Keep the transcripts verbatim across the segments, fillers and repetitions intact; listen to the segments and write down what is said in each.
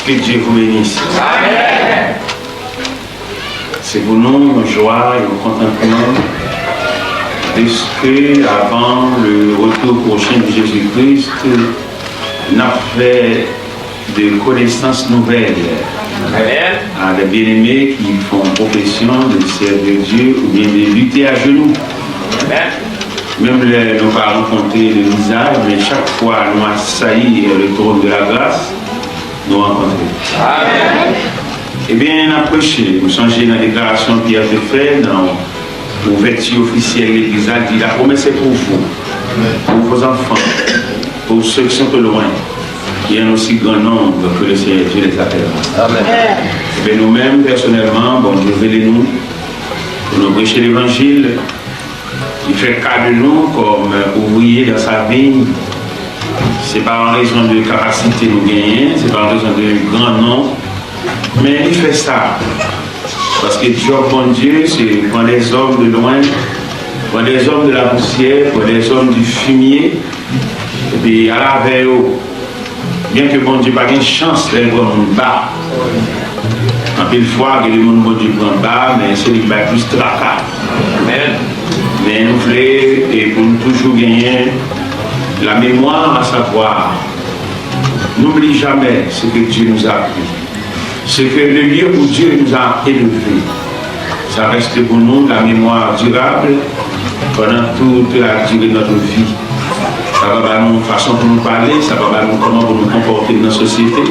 Que Dieu vous bénisse. Amen. C'est pour nous une joie et un contentement de ce que, avant le retour prochain de Jésus-Christ, n ap fè de connaissances nouvelles. Amen. À des bien-aimés qui font profession de servir Dieu ou bien de lutter à genoux. Amen. Menm lè nou pa rankontre le vizaj, men chak fwa nou asayi le trône de la grâce, nou rankontre. Amen. Ebyen, n ap preche. M sonje nan deklarasyon Pyè te fè nan ouvèti ofisyèl legliz la, li di, la promesse est pour vous, pour vos enfants, pour ceux qui sont au loin, qui en aussi grand nombre que le Seigneur Dieu les appellera. Amen. Ebyen, nou menm, pèsonèlman, Bondye rele nou pou nou preche levanjil. Li fè ka de nou kòm ouvriye dans sa vigne. Se pa an rezon de kapasite nou genyen, se pa an rezon de gran non, men li fè sa. Paske djòb Bondye, se pran des hommes de loin, pran des hommes de la poussière, pran des hommes du fumier, epi al avè yo. Byen ke Bondye pa gen chans lè l pran moun ba. Anpil fwa, gen de moun Bondye pran ba, men se li ki bay plis traka. Amen. Men nou vle, e pou nou toujou genyen la mémoire, à savoir, n'oublie jamais ce que Dieu nous a appris, ce que le lieu où Dieu nous a élevés. Ça reste pour nous la mémoire durable pendant toute la durée de notre vie. Sa va ba nou fason pou nou pale, sa va ba nou kòman pou nou konpòte nan sosyete,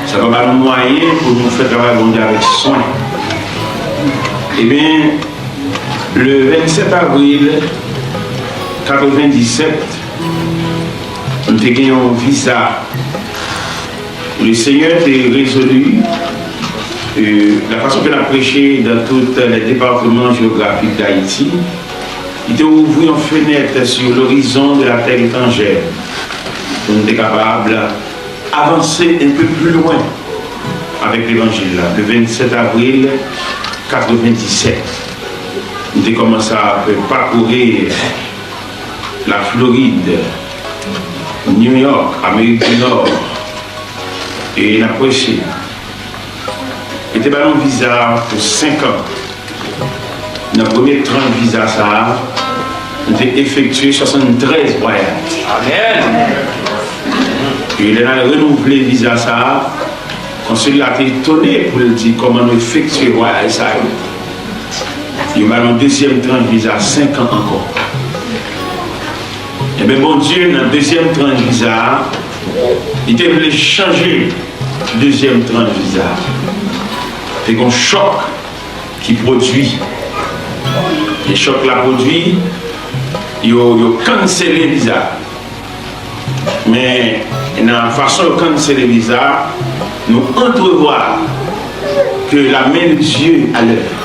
sa va ba nou mwayen pou nou fè travay Bondye avèk swen. Ebyen, le vennsèt avril katrevendisèt, m te gen yon viza. Le Seigneur te résolait, euh, la façon que nous prêchons dans tous les départements géographiques d'Haïti, il te ouvrit une fenêtre sur l'horizon de la terre étrangère. Pou nou te kapab avanse un peu plus loin avec l'évangile là, le vingt-sept avril quatre-vingt-dix-sept. Nou te kòmanse a fè pakouri la Florid, New York, Amerik di Nò, e n ap preche. Yo te ba nou viza pou senk an. Nan premye tranch viza sa a, nou te efektye swasanntrèz vwayaj. Amen. E lè n al renouvle viza sa a, konsil la te etone pou l di kòman nou efektye vwayaj sa yo. Yo ba nou dezyèm tranch viza senk an ankò. Ebyen, Bondye, nan dezyèm tranch viza a, li te vle chanje dezyèm tranch viza a. Te gen yon chòk ki pwodui. E chòk la pwodui, yo, yo kansele viza a. Men, nan fason yo kansele viza a, nou antrevwa ke la men de Dye a lèv.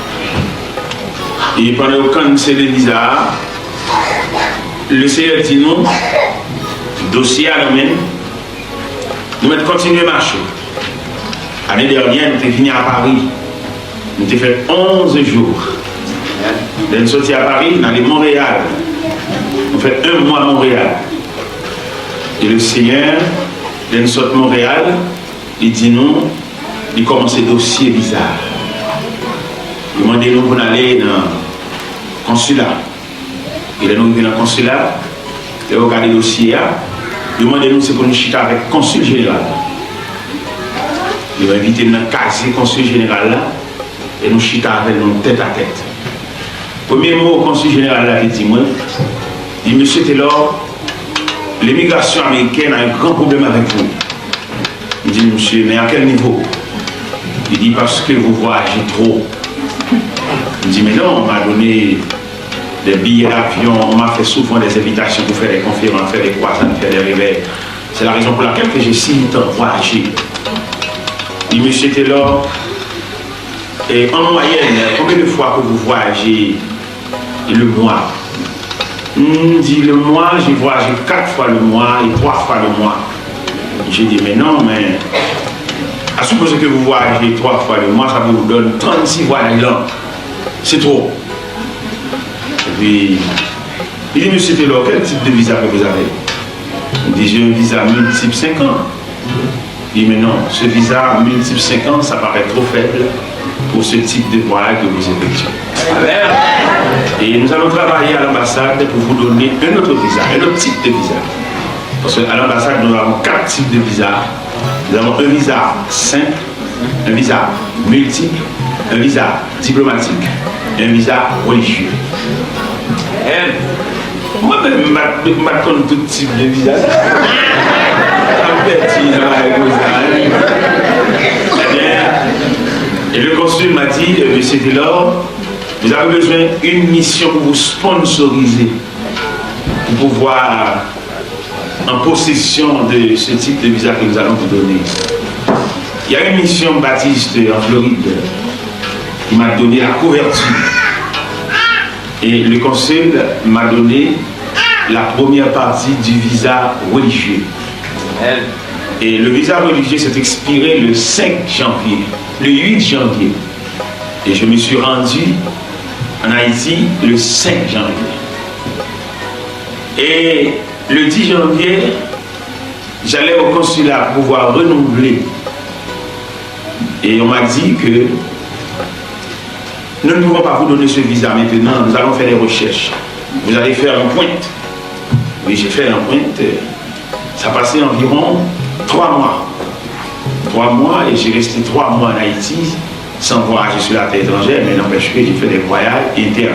E pandan yo kansele viza a, Leseyè di nou, dosye a nan men nou, nou mèt kontinye mache. Ane dènyè, nou te vini a Pari. Nou te fè onz jou. Lè n soti a Pari, n ale Monreyal. Nou fè yon mwa Monreyal. E Leseyè, lè n sot Monreyal, li di nou, li kòmanse dosye viza. Li mande nou pou n ale nan konsila. E lè nou rive nan konsila, lè yo gade dosye a, yo mande nou si pou nou chita avèk konsil jeneral la. Yo envite n nan kazye konsil jeneral la, e nou chita avè l, nou tèt a tèt. Premye mo konsil jeneral la te di mwen, li, Mesye Telò, limigrasyon amerikèn a un gran pwoblèm avèk vou. M di, Mesye, men a kèl nivo? Li di, Paske vou vwayaje twò. M di, Men non, m a done de biyè davyon, on m'a fait souvent des invitations pour faire des conférences, faire des croisades, faire des réveils. C'est la raison pour laquelle que j'ai si longtemps voyagé. Li, Mesye Telò, e an mwayèn, konbyen de fwa ke vou vwayaje le mois? M di, Le mois, j'ai voyagé quatre fois le mois et trois fois le mois. Je dis, Mais non, mais à supposer que vous voyagez trois fois le mois, ça vous donne trente-six voyages l'an. C'est trop. Epi, li di, Mesye Telò, quel type de visa que vous avez? M di, J'ai un visa multiple cinq ans. Dit, mais non, ce visa multiple cinq ans, ça paraît trop faible pour ce type de voyage que vous effectuez. Et nous allons travailler à l'ambassade pour vous donner un autre visa, un autre type de visa. Parce qu'à l'ambassade, nous avons quatre types de visas. Nous avons un visa simple, un visa multiple, un visa diplomatique et un visa religieux. Mwen menm, m pa t, m pa t konn tout tip de viza sa. M ap pèdi nan bagay konsa, wi. Ebyen, et le consul m'a dit, euh, Monsieur Taylor, vous avez besoin une mission pour vous sponsoriser, pour pouvoir en possession de ce type de visa que nous allons vous donner. Il y a une mission baptiste en Floride qui m'a donné la couverture. Et le consul m'a donné la première partie du visa religieux. Et le visa religieux s'est expiré le cinq janvier, le huit janvier. Et je me suis rendu en Haïti le cinq janvier. Et le dix janvier, j'allais au consulat pour pouvoir renouveler. Et on m'a dit que nous ne pouvons pas vous donner ce visa maintenant, nous allons faire des recherches. Vous allez faire un point. Oui, j'ai fait un point. Ça a passé environ trois mois. Trois mois, et j'ai resté trois mois en Haïti, sans voyager sur la terre étrangère, mais n'empêche que j'ai fait des voyages internes,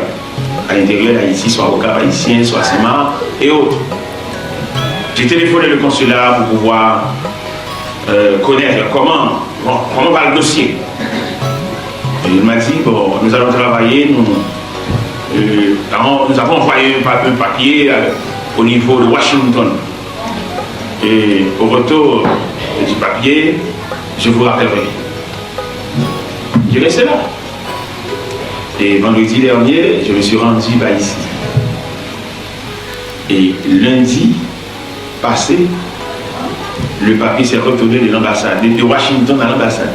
à l'intérieur d'Haïti, soit au Cap-Haïtien, soit Saint-Marc et autres. J'ai téléphoné le consulat pour pouvoir, euh, connaître comment, bon, comment va le dossier. Et il m'a dit, bon, nous allons travailler, nous, euh, avons- nous avons envoyé un pa- un papier, euh, au niveau de Washington. Et au retour du papier, je vous rappellerai. Je restais là. Et vendredi dernier, je me suis rendu par ici. Et lundi passé, le papier s'est retourné de l'ambassade, de, de Washington à l'ambassade.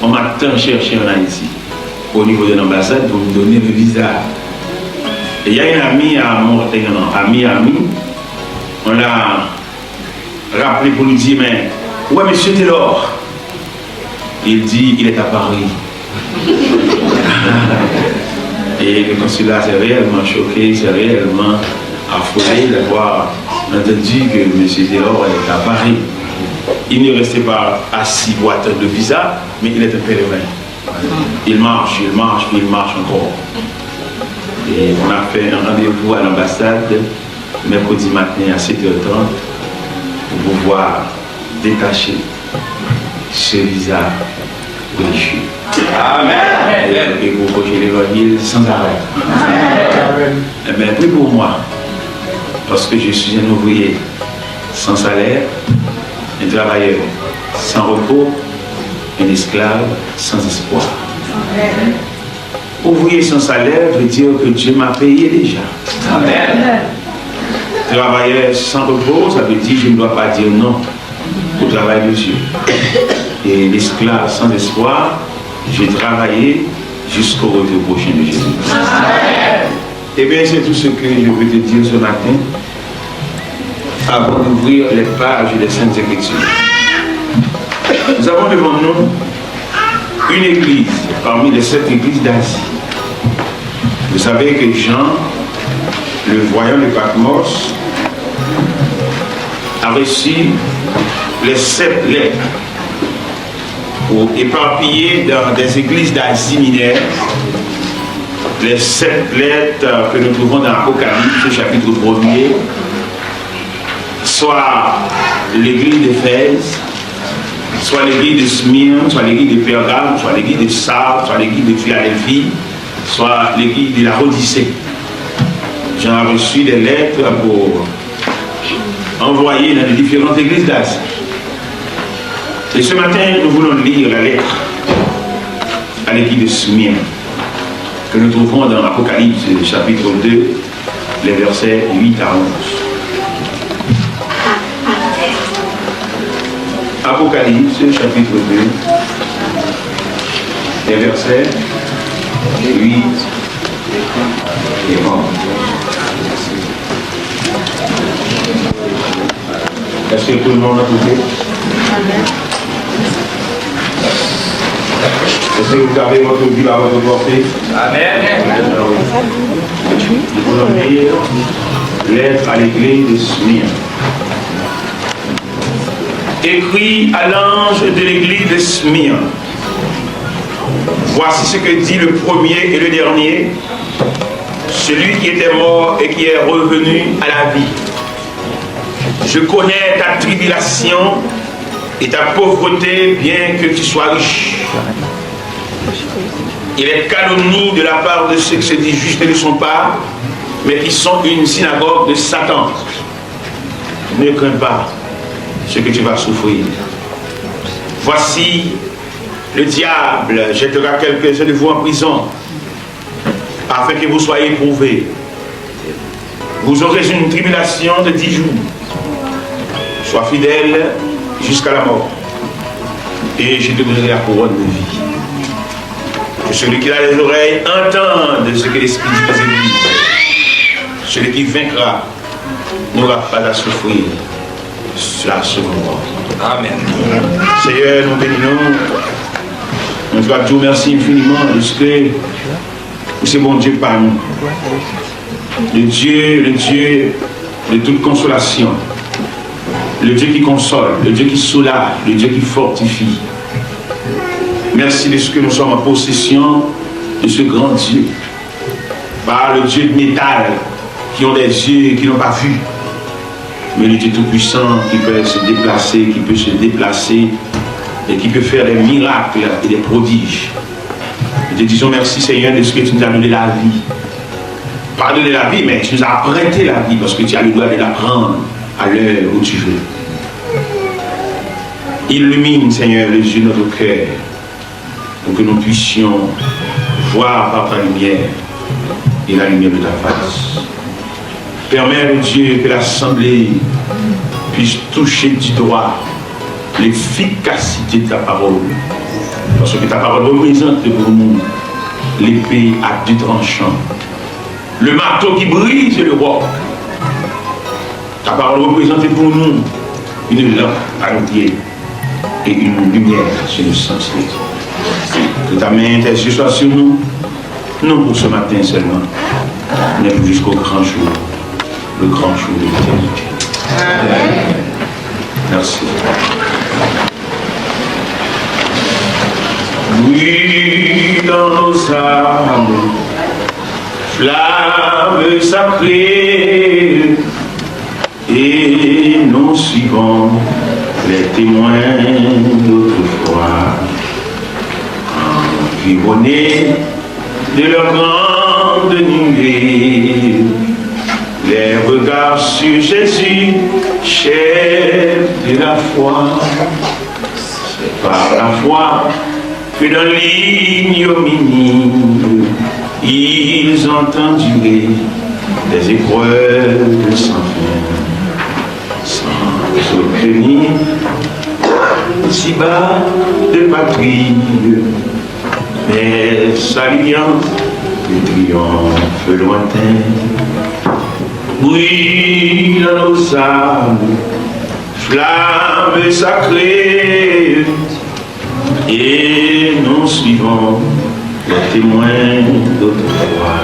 On m'a tant cherché en Haïti, au niveau de l'ambassade, pour me donner le visa. Et il y a une amie à, Mon- euh, non, à Miami, on l'a rappelé pour lui dire, mais où est Monsieur Taylor? Il dit, il est à Paris. Et le consulat s'est réellement choqué, s'est réellement affolé d'avoir entendu que Monsieur Taylor est à Paris. Il ne restait pas assis pour attendre le visa, mais il est un pèlerin. Il marche, il marche, puis il marche encore. Et on a fait un rendez-vous à l'ambassade mercredi matin à sept heures trente pour pouvoir détacher ce visa religieux. Amen. Et, et vous prêchez l'évangile sans arrêt. Amen. Eh bien, priez pour moi, parce que je suis un ouvrier sans salaire, un travailleur sans repos, un esclave sans espoir. Ouvrier sans salaire veut dire que Dieu m'a payé déjà. Amen. Travailleur sans repos, ça veut dire je ne dois pas dire non au travail de Dieu. Et l'esclave sans espoir, j'ai travaillé jusqu'au retour prochain de Jésus. Eh bien, c'est tout ce que je veux te dire ce matin avant d'ouvrir les pages des Saintes Écritures. Nous avons devant nous une église parmi les sept églises d'Asie. Vous savez que Jean, le voyant de Patmos, a reçu les sept lettres pour éparpiller dans des églises d'Asie mineure, les sept lettres que nous trouvons dans Apocalypse, chapitre premier, soit l'église d'Éphèse, soit l'église de Smyrne, soit l'église de Pergame, soit l'église de Sardes, soit l'église de Philadelphie, soit l'église de Laodicée. Jean a reçu des lettres pour envoyer dans les différentes églises d'Asie. Et ce matin, nous voulons lire la lettre à l'église de Smyrne, que nous trouvons dans Apocalypse, chapitre deux, les versets huit à onze. Apocalypse, chapitre deux, les versets huit et onze. Est-ce que tout le monde a trouvé? Si vous avez votre Bible à votre portée, Amen. Nous allons lire lettre à l'église de Smyrne. Écrit à l'ange de l'église de Smyrne. Voici ce que dit le premier et le dernier, celui qui était mort et qui est revenu à la vie. Je connais ta tribulation et ta pauvreté, bien que tu sois riche. Et les calomnies de la part de ceux qui se disent justes ne sont pas, mais qui sont une synagogue de Satan. Ne crains pas ce que tu vas souffrir. Voici, le diable jettera quelques-uns de vous en prison, afin que vous soyez éprouvés. Vous aurez une tribulation de dix jours. Sois fidèle jusqu'à la mort, et je te donnerai la couronne de vie. Que celui qui a les oreilles entende ce que l'Esprit dit aux églises. Celui qui vaincra n'aura pas à souffrir la seconde mort. Amen. Seyè, nou beni nou. Nou di w mèsi enfiniman, paske ou se Bondye pa nou. Le Dieu, le Dieu de toute consolation. Le Dieu qui console, le Dieu qui soulage, le Dieu qui fortifie. Merci de ce que nous sommes en possession de ce grand Dieu. Pas le Dieu de métal, qui ont des yeux et qui n'ont pas vu, mais le Dieu tout-puissant qui peut se déplacer, qui peut se déplacer et qui peut faire des miracles et des prodiges. Nous te disons merci, Seigneur, de ce que tu nous as donné la vie. Pas donné la vie, mais tu nous as prêté la vie parce que tu as le droit de la prendre à l'heure où tu veux. Illumine, Seigneur, les yeux de notre cœur pour que nous puissions voir par ta lumière et la lumière de ta face. Permets, ô Dieu, que l'assemblée puisse toucher du doigt l'efficacité de ta parole. Parce que ta parole représente pour nous l'épée à deux tranchants, le marteau qui brise le roc. Ta parole représente pour nous une lampe à nos pieds et une lumière sur nos sentiers. Que ta main intercession soit sur nous, non pour ce matin seulement, mais pour jusqu'au grand jour, le grand jour de l'éternité. Amen. Merci. Brûle dans nos âmes, flamme sacrée, et nous suivons les témoins d'autrefois, environnés de leur grande nuée, les regards sur Jésus, chef de la foi. C'est par la foi que dans l'ignominie, ils ont enduré des épreuves sans fin, sans obtenir si-bas de patrie, mais saluant le triomphe lointain. Brûle dans nos âmes, flamme sacrée, et nous suivons les témoins d'autrefois,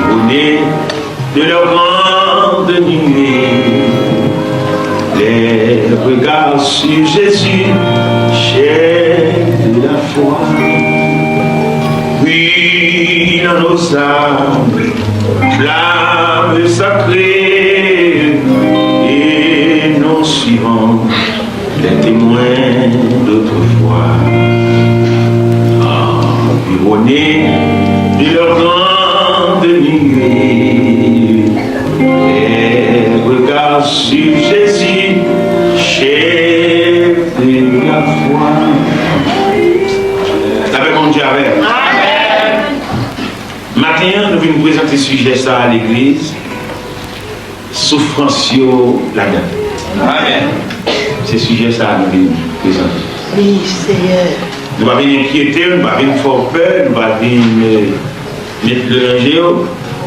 environnés de leur grande nuée, les regards sur Jésus, chef de la foi. Brûle dans nos âmes, flamme sacrée, et nous suivons les témoins d'autrefois, environnés de leur grande nuée, les regards sur Jésus, chef de la foi. Lapè Bondye avè w. Amen. Maten an, nou vin prezante sijè sa a legliz. Soufrans yo ladan. Amen. Se sijè sa a nou vin prezante. Wi, Seyè. Nou pa vin enkyete w, nou pa vin fè w pè, nou pa vin, eh, met dlo nan je w.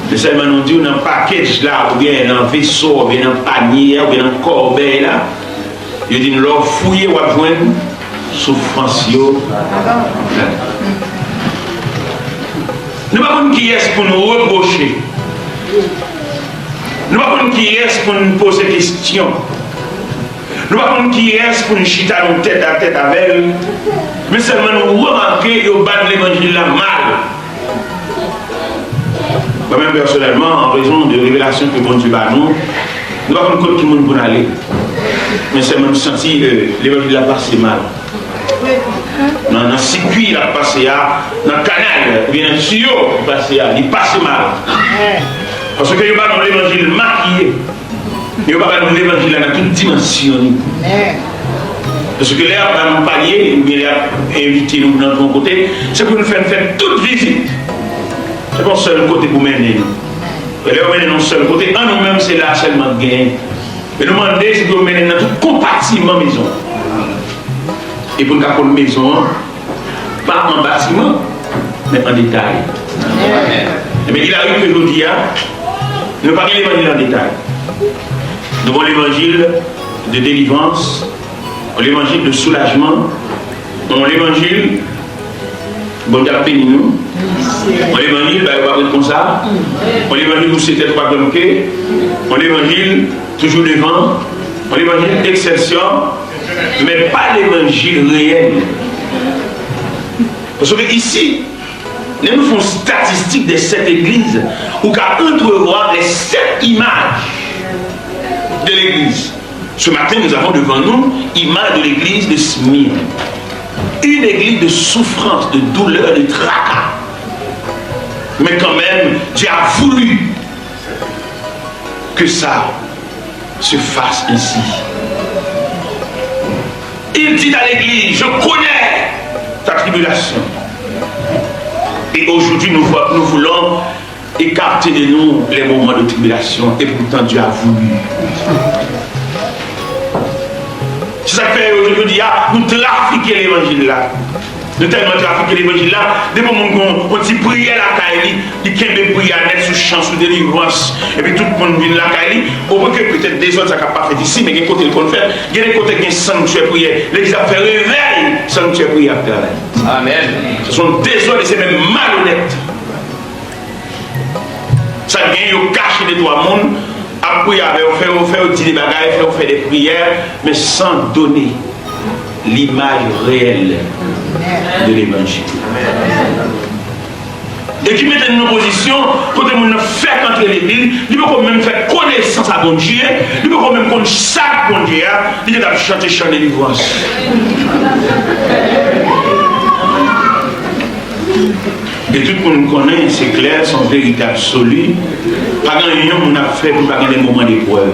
Men sèlman nou di w nan package la, oubyen nan veso, oubyen nan panye a, oubyen nan kòbèy la, yo di n lè w fouye, w ap jwenn soufrans yo. Nou pa konn kiyès pou n repwoche. Nou pa konn kiyès pou n poze kesyon. Nou pa konn kiyès pou n chita nou tèt a tèt avè l. Men sèlman nou remake yo ba n levanjil la mal. Mwen menm pèsonèlman, an rezon de revelasyon ke Bondye ba nou, nou pa konn kot ki moun pou n ale. Men sèlman nou santi, euh, levanjil la pase mal. Nan, nan sikui l ap pase a, nan kanal, oubyen nan tiyo ki pase a, li pase mal. Paske yo ba nou levanjil makiye. Yo pa ba nou levanjil la nan tout dimansyon li. Paske lè y ap ba nou panye, oubyen lè y ap envite nou nan yon kote, se pou nou fè n fè tout vizit. Se pa yon sèl kote pou mennen nou. E lè yo mennen nou yon sèl kote, an nou menm, se la sèlman k genyen. E nou mande, se pou yo mennen n nan tout konpatiman mezon. E pou n ka konn mezon an, pa an batiman, men an detay. Ebyen, il arrive ke jodi a, nou pa gen levanjil an detay. Nou gen levanjil de delivrans, yon levanjil de soulajman, yon levanjil Bondye ap beni nou, yon levanjil ba yo pa ret konsa, yon levanjil ou se tèt ou pa janm ke, yon levanjil toujou devan, yon levanjil eksèsyon, men pa levanjil reyèl. Paske isi, lè nou fè yon statistik de sèt egliz, ou ka entrevoir les sept images de l'église. Ce matin, nous avons devant nous image de l'église de Smyrne. Une église de souffrance, de douleur, de tracas. Mais quand même, Dieu a voulu que ça se fasse ainsi. Il dit à l'église, je connais ta tribulation. Et aujourd'hui, nous, vo- nous voulons écarter de nous les moments de tribulation. Et pourtant, Dieu a voulu. Se sa k fè yo jodi a, nou trafike levanjil la. Nou tèlman trafike levanjil la, depi yon moun gen yon ti priyè lakay li, li kenbe priyè a nèt sou chans, sou delivrans, epi tout moun vin lakay li, opwen ke petèt dezòd sa k ap pa fèt isi, men gen kote l konn fèt, gen de kote gen sanktyè priyè, legliz ap fè revèy, sanktyè priyè ap travay. Amèn. Se yon dezòd e se menm malonèt. Sa gen, yo kache de twa moun, ap priye avè yo, fè yo, fè yo di de bagay, fè yo fè de priyè, men sans donner l'image réelle de l'évangile. E ki mete n nan pozisyon kote moun nan fèk antre legliz, li poko menm fè konesans a Bondye, li poko menm konn sa k Bondye a, li gentan ap chante chan delivrans. E tout moun konnen, se klè, se yon verite absoli. Pa gen anyen yon moun ap fè pou pa gen de moman deprèv.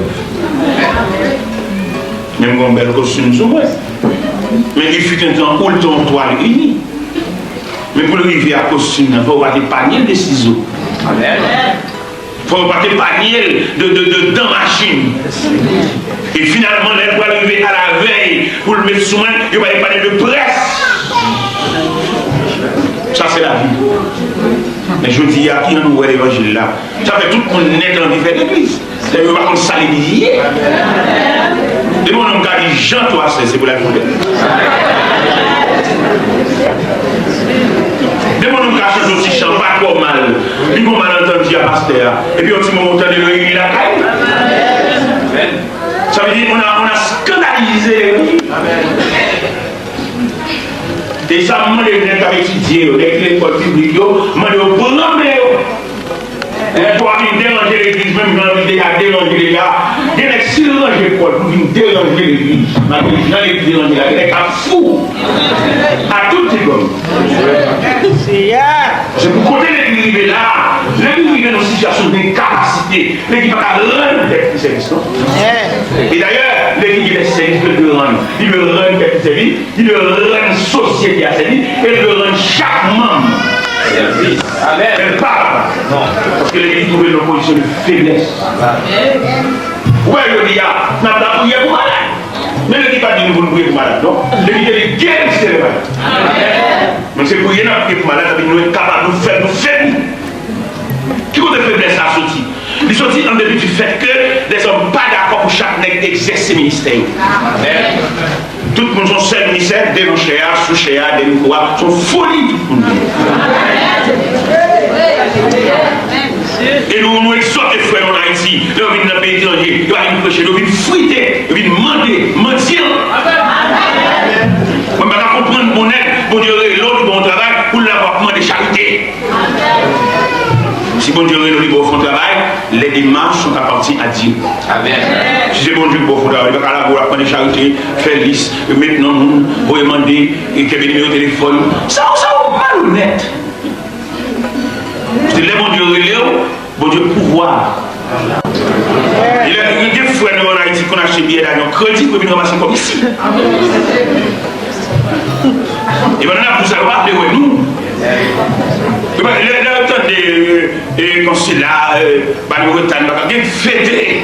Men m gen yon bèl kostim sou mwen. Men il fut un temps où l te yon twal ini. Men pou l rive a kostim nan, fò w pa te panye l de sizo. Amèn. Fò yo pa te panye l de, de, de dan machin. E finalman, lè l pral rive alavèy pou l met sou mwen, yo pa epanye l de près. Sa se lavi. Men jodi a, ki jan nou wè levanjil la? Sa fè tout moun nèt anvi fè legliz. Lè yo pa konn sa legliz ye. Depi yon nonm ka di Jan twa sèz, se pou l al fè. Depi yon nonm ka chante yon ti chan pa twò mal, li gon malantandi a pastè a, epi yon ti moman ou tande l reyini lakay li. Sa vle di, on a, on a scandalisé l'église. E sa m mande nèg k ap etidye yo, nèg ki lekòl piblik yo, m mande yo pran men yo. Lè twa vin deranje legliz, menm jan legliz te ka deranje lega, gen nèg si l ranje kò l pou vin deranje legliz, malgre jan legliz deranje la, gen nèg k ap fou a tout ti gòm. Se pou kote legliz rive la, legliz rive nan sitiyasyon de kapasite, legliz pa ka rann tèt li sèvis non. E dayè, legliz gen de sèvis ke l dwe rann, li dwe rann tèt li sèvis, li dwe rann sosyete a sèvis, e li dwe rann chak manm sèvis. Amèn. Men l pa kapab. Non. Paske legliz twouve l nan pozisyon de feblès. Ou wè jodi a, n ap nan priyè pou malad. Men legliz pa di nou pou n priye pou malad, non. Legliz te di geri se le malad. Amèn. Men se priye n ap priye pou malad, sa vle di nou kapab, nou fèb, nou fèb. Ki kote feblès la soti? Li soti an depi di fèt ke lèzòm pa dakò pou chak nèg egzèse ministè yo. Tout moun se yon sèl ministè, Devan chè a, sou chè a, dèyè mikwo a, se yon foli tout moun gen. E nou, nou egzòte frè nou ann Ayiti, lè yo vin nan peyi etranje, yo pa vin preche, yo vin frite, yo vin mande, mandyan. Mwen pa ka konprann bon nèg, Bondye rele w, li ba w yon travay, pou l la w ap mande charite. Si Bondye rele w, li ba w fè yon travay, les démarches sont appartiennent à Dieu. Amèn. Si se Bondye ki ba w fè yon travay, li pa ka lage w ap mande charite, fè lis, met non moun, voye mande, e kenbe nimewo telefòn. Sa, sa w malonèt. Se lè Bondye rele w, Bondye pouvwa. E lè gen frè nou ann Ayiti konn achte biyè davyon kredi pou vin ranmase kòb isi. E pandan n ap di sa, yo pa vle wè nou. Yo pa, lè, lè yo tande, e, e, konsila, e, ba nou reta, nou pa ka gen fete.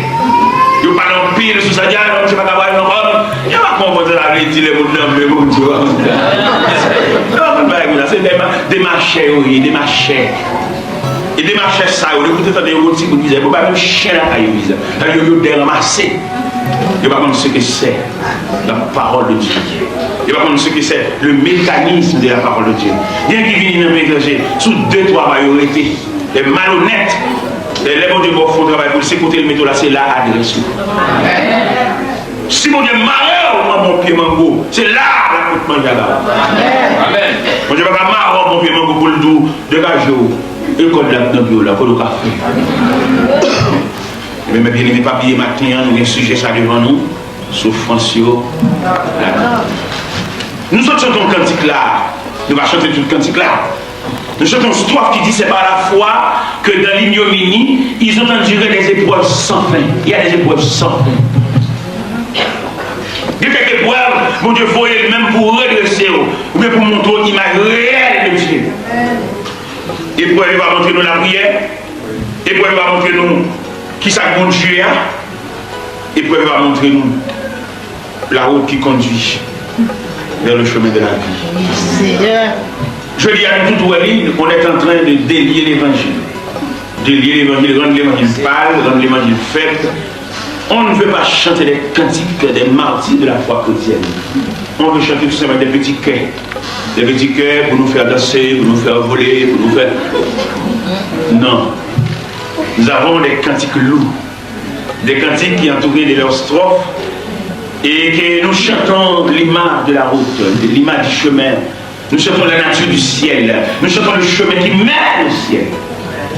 Yo pale anpil sou sa, di, a, non, misye pa ka ba nou kòb. Yo pa konprann sa sa vle di lè moun nan vle Bondye. Yo pa konn bagay konsa, se dema-, demachè yo ye, demachè. E demachè sa yo, depi w te tande yo, yon ti bout viza, yo pa menm chen lakay yo viza. Sa yo, yo dèranmase. Yo pa konn ce que c'est la parole de Dieu. Yo pa konn ce que c'est le mécanisme de la parole de Dieu. Gen ki vini nan peyi etranje, sou de twa mwa yo rete. Lè malonèt, lè, lè Bondye ba w fè yon travay pou l, se kote l mete w la, se la adrès ou. Si Bondye mare w nan bon pye mango, se la l ap met manje a ba w. Amèn. Bondye pa ka mare w nan bon pye mango pou l di w degaje w. E kòd la k nan pye w la, kote w ka fè. Ebyen, mè byeneme, pa bliye maten an, nou gen sijè sa devan nou, soufrans yo. Nou sot chante yon kantik la, nou va chante tout kantik la. Nous chantons une strophe qui dit, c'est par la foi que dans l'ignominie, ils ont enduré des épreuves sans fin. Il y a des épreuves sans fin. Gen kèk eprèv, Bondye voye l menm pou redrese w, oubyen pou montre w imaj reyèl de Dye. Eprèv yo va montre nou lapriyè, eprèv yo va montre nou kisa k Bondye a, eprèv yo va montre nou la route qui conduit vers le chemin de la vie. Seigneur. Jodi a, nou tout wè li, on est en train de délier l'évangile. Délier l'évangile, rann levanjil pal, rann levanjil fèb. On ne veut pas chanter des cantiques des martyrs de la foi chrétienne. On veut chanter tout simplement des petits cœurs. Des petits cœurs pour nous faire danser, pour nous faire voler, pour nous faire... Non. Nous avons des cantiques lourds. Des cantiques qui entourent de leurs strophes et que nous chantons l'image de la route, l'image du chemin. Nous chantons la nature du ciel. Nous chantons le chemin qui mène au ciel.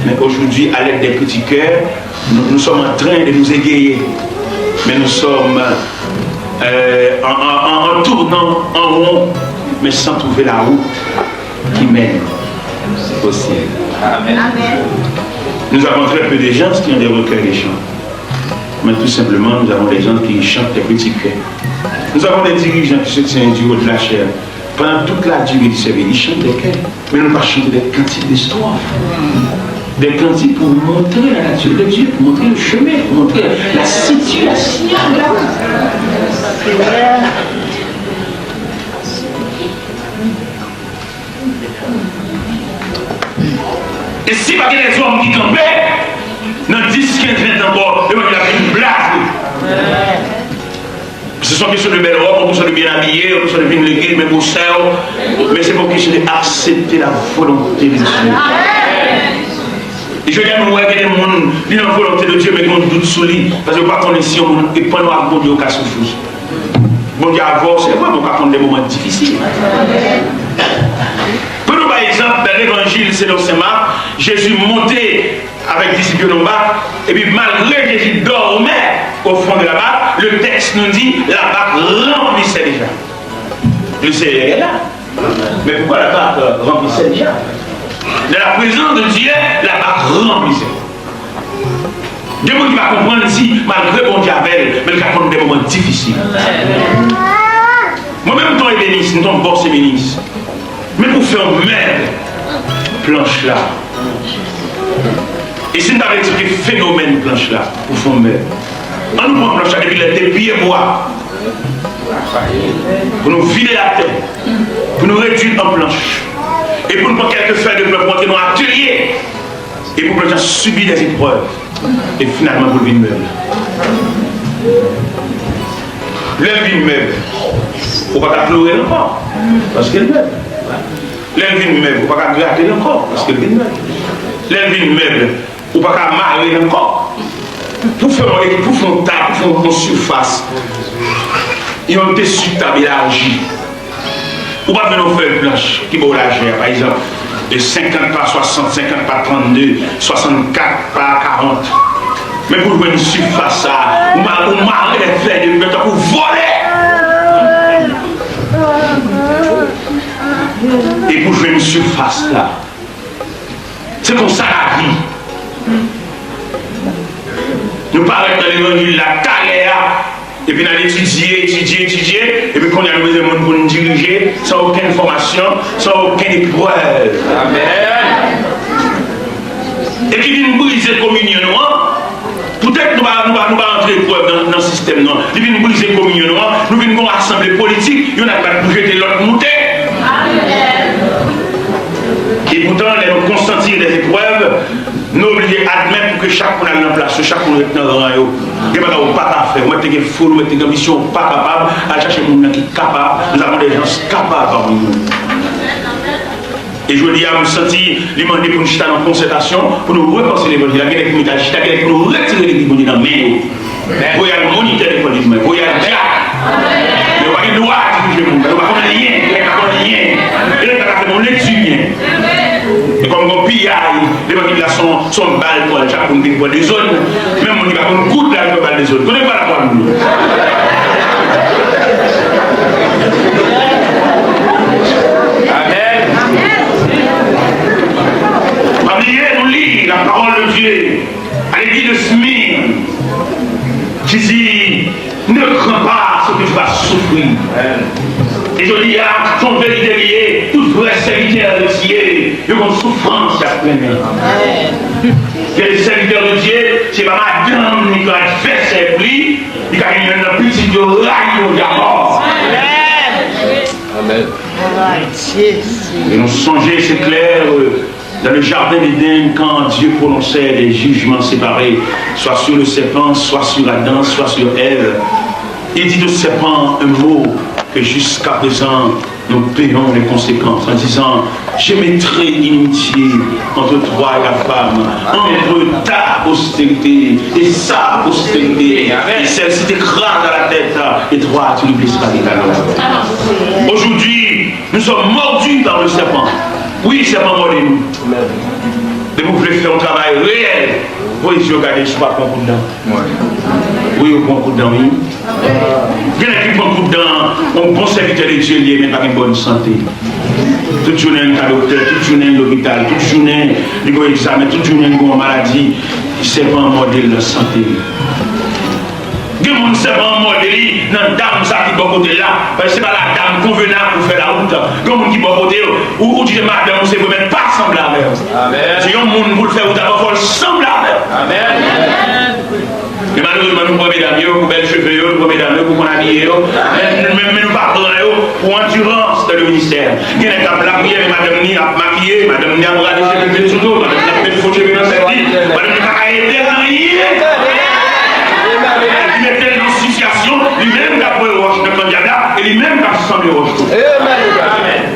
Mais aujourd'hui, à l'aide des petits cœurs, nous, nous sommes en train de nous égayer. Mais nous sommes, euh, en, en, en, en tournant en rond, mais sans trouver la route qui mène au ciel. Amen. Nous avons très peu de gens qui ont des recueils de chants. Mais tout simplement, nous avons des gens qui chantent des petits cœurs. Nous avons des dirigeants qui se tiennent du haut de la chair. Pendant toute la durée du service, ils chantent des cœurs. Mais nous ne pas chanter des cantiques de strophes. Des cantiques pour montrer la nature de Dieu, pour montrer le chemin, pour montrer la situation de la... E si pa gen lèzòm ki kanpe, nan dis, kenz, ven tan ankò, levanjil ap vin blaze. Ce sont question de belle robe, on question de bien habillé, on question de vin legliz, men pou sè w, men se pa question de accepter la volonté de Dieu. E jodi a nou wè gen de moun, li nan volonte de Dye, men gen yon dout sou li, paske yo pa konnen si yon moun epann ak Bondye, yo ka soufri. Bondye avè w, se vre, men w ka konn de moman difisil. Pou nou bay egzanp, nan levanjil selon Sen Mak, Jezi monte avèk disip yo nan bak, epi malgre Jezi dòmè au fond de la barque, le texte nous dit, la barque remplissait déjà. Le Seigneur est là. Mais pourquoi la barque remplissait déjà? Dans la présence de Dieu, la barque remplissait. Gen moun ki pa konprann si, malgre Bondye avè l, men l ka konn de moman difisil. Mwen menm, ton ebenis, m ton bòs ebenis. Men pou fè yon mèb, planch la. E si n ta vle eksplike fenomèn planch la, pou fè yon mèb, ann nou pran planch la depi lè l te pye bwa. Pou nou vide l atè, pou nou redwi l an planch, e pou nou pran kèlke fèy de bwa pou antre nan atelye, e pou planch la sibi dè eprèv, e finalman pou l vin mèb. Lè l vin mèb, Ou pa ka kloure l ankò, paske l mèb. Lè l vin mèb, ou pa ka grate l ankò, paske l vin mèb. Lè l vin mèb, ou pa ka mare l ankò. Pou fè yon, pou fè yon tab, pou fè yon, yon sifas, yon desi tab elaji, ou pa vin yon fèy planch ki ba w lajè a, pa egzanp, e senkant pa swasant, senkant pa trannde, swasannkat pa karant. Men pou jwenn sifas sa a, ou ma-, ou mare lè fèy de pye tankou vòlè. E pou jwenn sifas la, se konsa lavi. Nou parèt nan levanjil la talè a, epi n al etidye, etidye, etidye, epi kounye a nou bezwen moun pou n dirije, san okenn fòmasyon, san okenn eprèv. Amèn. E ki vin brize kominyon nou an, poutèt nou pa, nou pa, nou pa rantre eprèv nan, nan sistèm nou an, li vin brize kominyon nou an, nou vin gen yon asanble politik, youn ap bat pou jete lòt moute. Amèn. Epoutan, lè nou konsanti nan eprèv, nou oblije admèt pou ke chak moun al nan plas yo, chak moun ret nan ran yo. Gen bagay ou pa ka fè, ou mèt te gen foul, ou mèt te gen anbisyon, ou pa kapab, al chache moun nan ki kapab. Nous avons des gens capables parmi nous. E jodi a, m santi li mande pou nou chita nan konsètasyon, pou nou repanse levanjil la. Gen nèg ki mèt al chita, gen nèg pou nou retire legliz Bondye nan men yo. Voye al monitè levanjil mwen, voye al dyak. Men yo pa gen dwa dirije moun, yo pa konn anyen, yo pa konn anyen. Yo pa ka fè bon lekti byen. E kòm gon piyay, levanjil la se yon, se yon bal pou al chak moun vin pran dezòd. Menm moun ki pa konn koud la, li pran bal dezòd. Kote bal la pran moun? Amèn. Pa bliye, nou li la parole de Dieu. À l'église de Smyrne, qui dit, ne crains pas ce que tu vas souffrir. E jodi a, se yon verite li ye, tout vrè sèvitè de Dye, yo gon soufrans y ap mennen. Gen de sèvitè de Dye, se pa madanm li ki advèsè pou li, li ka gen youn nan pitit yo rayi yo damò. Amèn. E nou sonje, se klè, euh, dans le jardin d'Éden, quand Dieu prononçait des jugements séparés, soit sur le serpent, soit sur Adam, soit sur Ève, il dit au serpent un mot que jusqu'à présent, nous payons les conséquences, en disant, je mettrai inimitié entre toi et la femme, entre ta postérité et sa postérité, et celle-ci t'écrasera la tête, et toi, tu lui blesseras les talons. Aujourd'hui, nous sommes mordus par le serpent. Wi, sèpan mòde nou. Depi w vle fè yon travay reyèl, voye zye w gade si w pa pran kout dan. Wi, ou pran kout dan, wi. Gen nèg ki pran kout dan, yon bon sèvitè de Dye li ye, men pa gen bòn sante. Tout jounen l ka doktè, tout jounen l lopital, tout jounen li gon egzamen, tout jounen l gon maladi. Sèpan mòde l nan sante li. Gen moun sèpan an mòde li nan dam sa ki bò kote l la, paske se pa la dam konvenab pou fè lawout. Gen moun ki bò kote yo, ou, ou di se madanm ou se vre, men l pa sanble avè w. Amèn. Se yon moun pou l fè wout avè w, fò l sanble avè w. Amèn. Men malerezman, nou pran medam yo pou bèl cheve yo, nou pran medam yo pou konn abiye yo, men, men, men nou pa pran yo pou andirans dan le ministè. Gen nèg k ap lapriyè, men madanm ni ap makiye, madanm ni ap rale cheve l met sou do, madanm ni ap met fo cheve nan tèt li, madanm ni pa ka ede l anyen. Li mete l nan sitiyasyon, li menm k ap voye wòch nan kan dyab la, e li menm k ap sanble wòch tou. E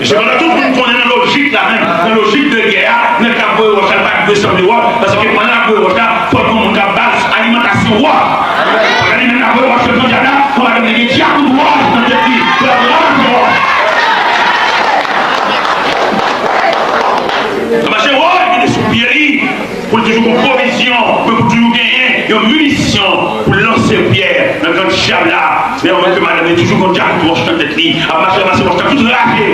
sepandan, tout moun konnen nan lojik la menm, nan lojik de gè a, nèg k ap voye wòch la pa dwe sanble wòch, paske pandan l ap voye wòch la, fòk gon moun k ap ba l alimantasyon wòch. Pandan li menm l ap voye wòch nan kan dyab la, fò madanm li gen dyakout wòch nan tèt li pou l ap ranmase wòch. L ap mache wòch li mete sou pye li pou l toujou gon pwovizyon, pou l toujou genyen yon minisyon pou l lanse pyè nan kan dyab la. Men anvan ke madanm li toujou gon dyakout wòch nan tèt li, ap mache ranmase wòch nan tout raje.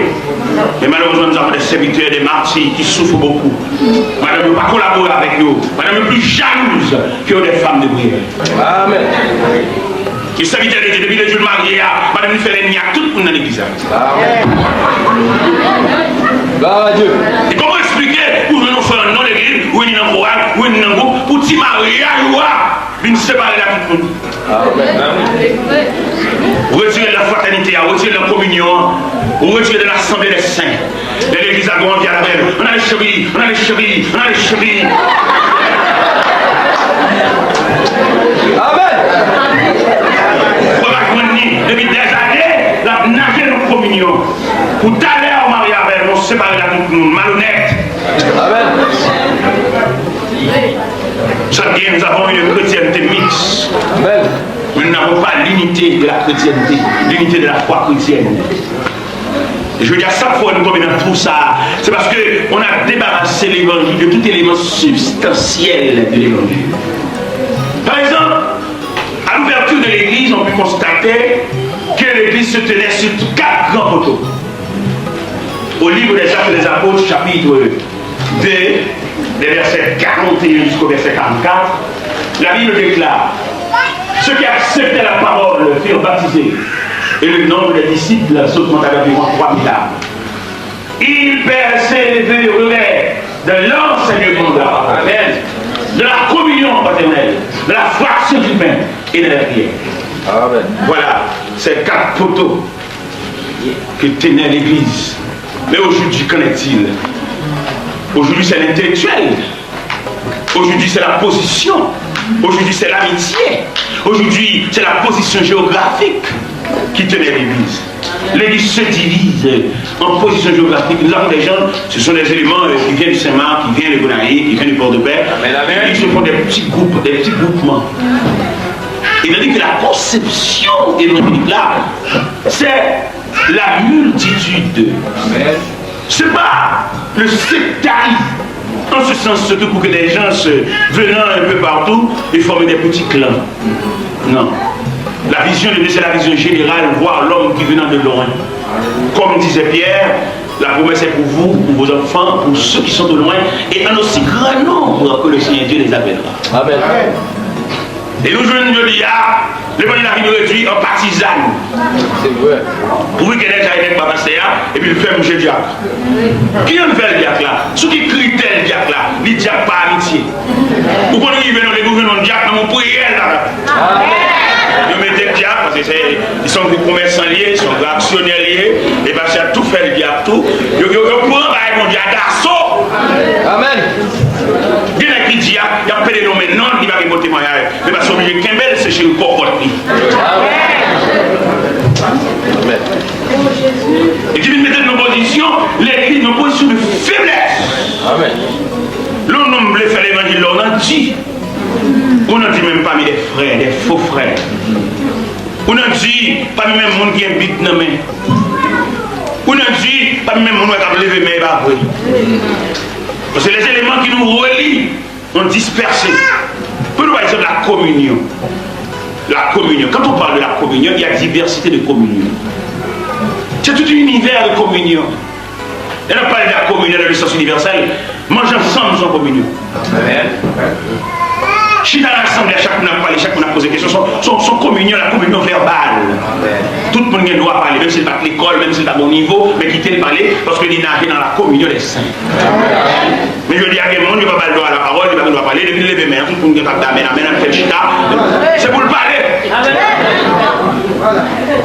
Et malheureusement, nous avons des serviteurs, des martyrs qui souffrent beaucoup. Madanm yo pa kolabore avèk yo. Madanm yo plis jalouz ke yo de fanm de priyè. Amèn. Ki sèvitè de Dye, depi de jou l marye a, madanm li fè lènmi ak tout moun nan legliz la. Amèn. Gloire à Dieu. E kòman eksplike pou jwenn yon frè nan legliz, ou vini nan koral, ou vini nan gwoup, pou ti maryaj ou a vin separe l ak tout moun? Ou retire l nan fratènite a, ou retire l nan kominyon an, ou retire l nan lasanble dè sen. Lè legliz la gen anvi al avè l, ann ale cheri, ann ale cheri, ann ale cheri. Amèn. Ou pa jwenn li depi dèzane, l ap Ménage nou kominyon. Pou talè ou marye avè nou, separe l ak tout moun malonèt. Amen. Sa bien, nous avons une chrétienté mixte. Amen. Nous n'avons pas l'unité de la chrétienté, l'unité de la foi chrétienne. Je veux dire, chaque fois nous tombons dans tout ça, c'est parce que on a débarrassé l'évangile de tout élément substantiel de l'évangile. Par exemple, à l'ouverture de l'église, on peut constater que l'église se tenait sur quatre grands poteaux. Au livre des Actes des Apôtres, chapitre deux, des versets quarante et un jusqu'au verset quarante-quatre, la Bible déclare: Ceux qui acceptaient la parole furent baptisés, et le nombre des disciples s'augmenta d'environ trois mille âmes. Ils persévéraient dans l'enseignement de la parole, dans la communion fraternelle, dans la fraction du pain et dans la prière. Amen. Voilà, ces quatre poteaux que tenait l'Église. Mais aujourd'hui, qu'en est-il? Aujourd'hui, c'est l'intellectuel. Aujourd'hui, c'est la position. Aujourd'hui, c'est l'amitié. Aujourd'hui, c'est la position géographique qui tenait l'Église. L'Église se divise en position géographique. Nous avons des gens, ce sont des éléments euh, qui viennent de Saint-Marc, qui viennent de Gonaïves, qui viennent de Port-de-Paix. Amen, amen. Ils se font des petits groupes, des petits groupements. Et tandis que la conception évangélique là, c'est la multitude. Amen. C'est pas le sectarisme. En ce sens, c'est pour que des gens se, venant un peu partout et forment des petits clans. Non. La vision de Dieu, c'est la vision générale, voir l'homme qui venant de loin. Comme disait Pierre, la promesse est pour vous, pour vos enfants, pour ceux qui sont au loin, et en aussi grand nombre que le Seigneur Dieu les appellera. Amen. E nou jwenn jodi a, levanjil la vin redui an patizan. Se vre. Ou wi, Kenneth Jay nèg pa pastè a, epi l fè mouche dyak. Ki jan l fè l dyak la? Sou ki kritè l dyak la? Li dyak pa amitye. Ou konn rive nan legliz ou jwenn yon dyak, men ou priyè l pa fèt. Yo mete dyak, paske se, se yon gwoup komèsan li ye, se yon gwoup aksyonè li ye, e pastè a tou fè l dyak tou. Yo, yo, yo pran bagay Bondye a daso. Amen. Gen nèg ki di a, y ap pede non men non, li pa gen bon temwayaj. Men pastè oblije kenbe l, se cheri kòkòt li. Amen. E ki vin mete l nan pozisyon, legliz nan pozisyon de feblès. Amen. Lè yon nonm vle fè levanjil la, ou nan di. Ou nan di menm pami de frè, de fo frè. Ou nan di pami menm moun ki gen bib nan men. Ou nan di pami menm moun wè k ap leve men, e pa vre. Paske les éléments qui nous relient ont dispersé. Prenons par exemple la communion. La communion. Quand on parle de la communion, il y a diversité de communion. C'est tout un univers de communion. Lè n ap pale de la communion dans le sens universel, manje ansanm se yon communion. Amen. Chita nan asanble a, chak moun ap pale, chak moun ap poze kesyon. Se yon, se yon, se yon communion, la communion verbale. Tout moun gen dwa pale, menm si l pa t lekòl, menm si l pa bon nivo, men kite l pale, paske li naje nan la communion des saints. Men jodi a, gen moun, yo pa ba l dwa lapawòl, li pa gen dwa pale, depi l leve men an, tout moun gen kap di amèn, amèn, amèn, fè l chita. Se pou l pale.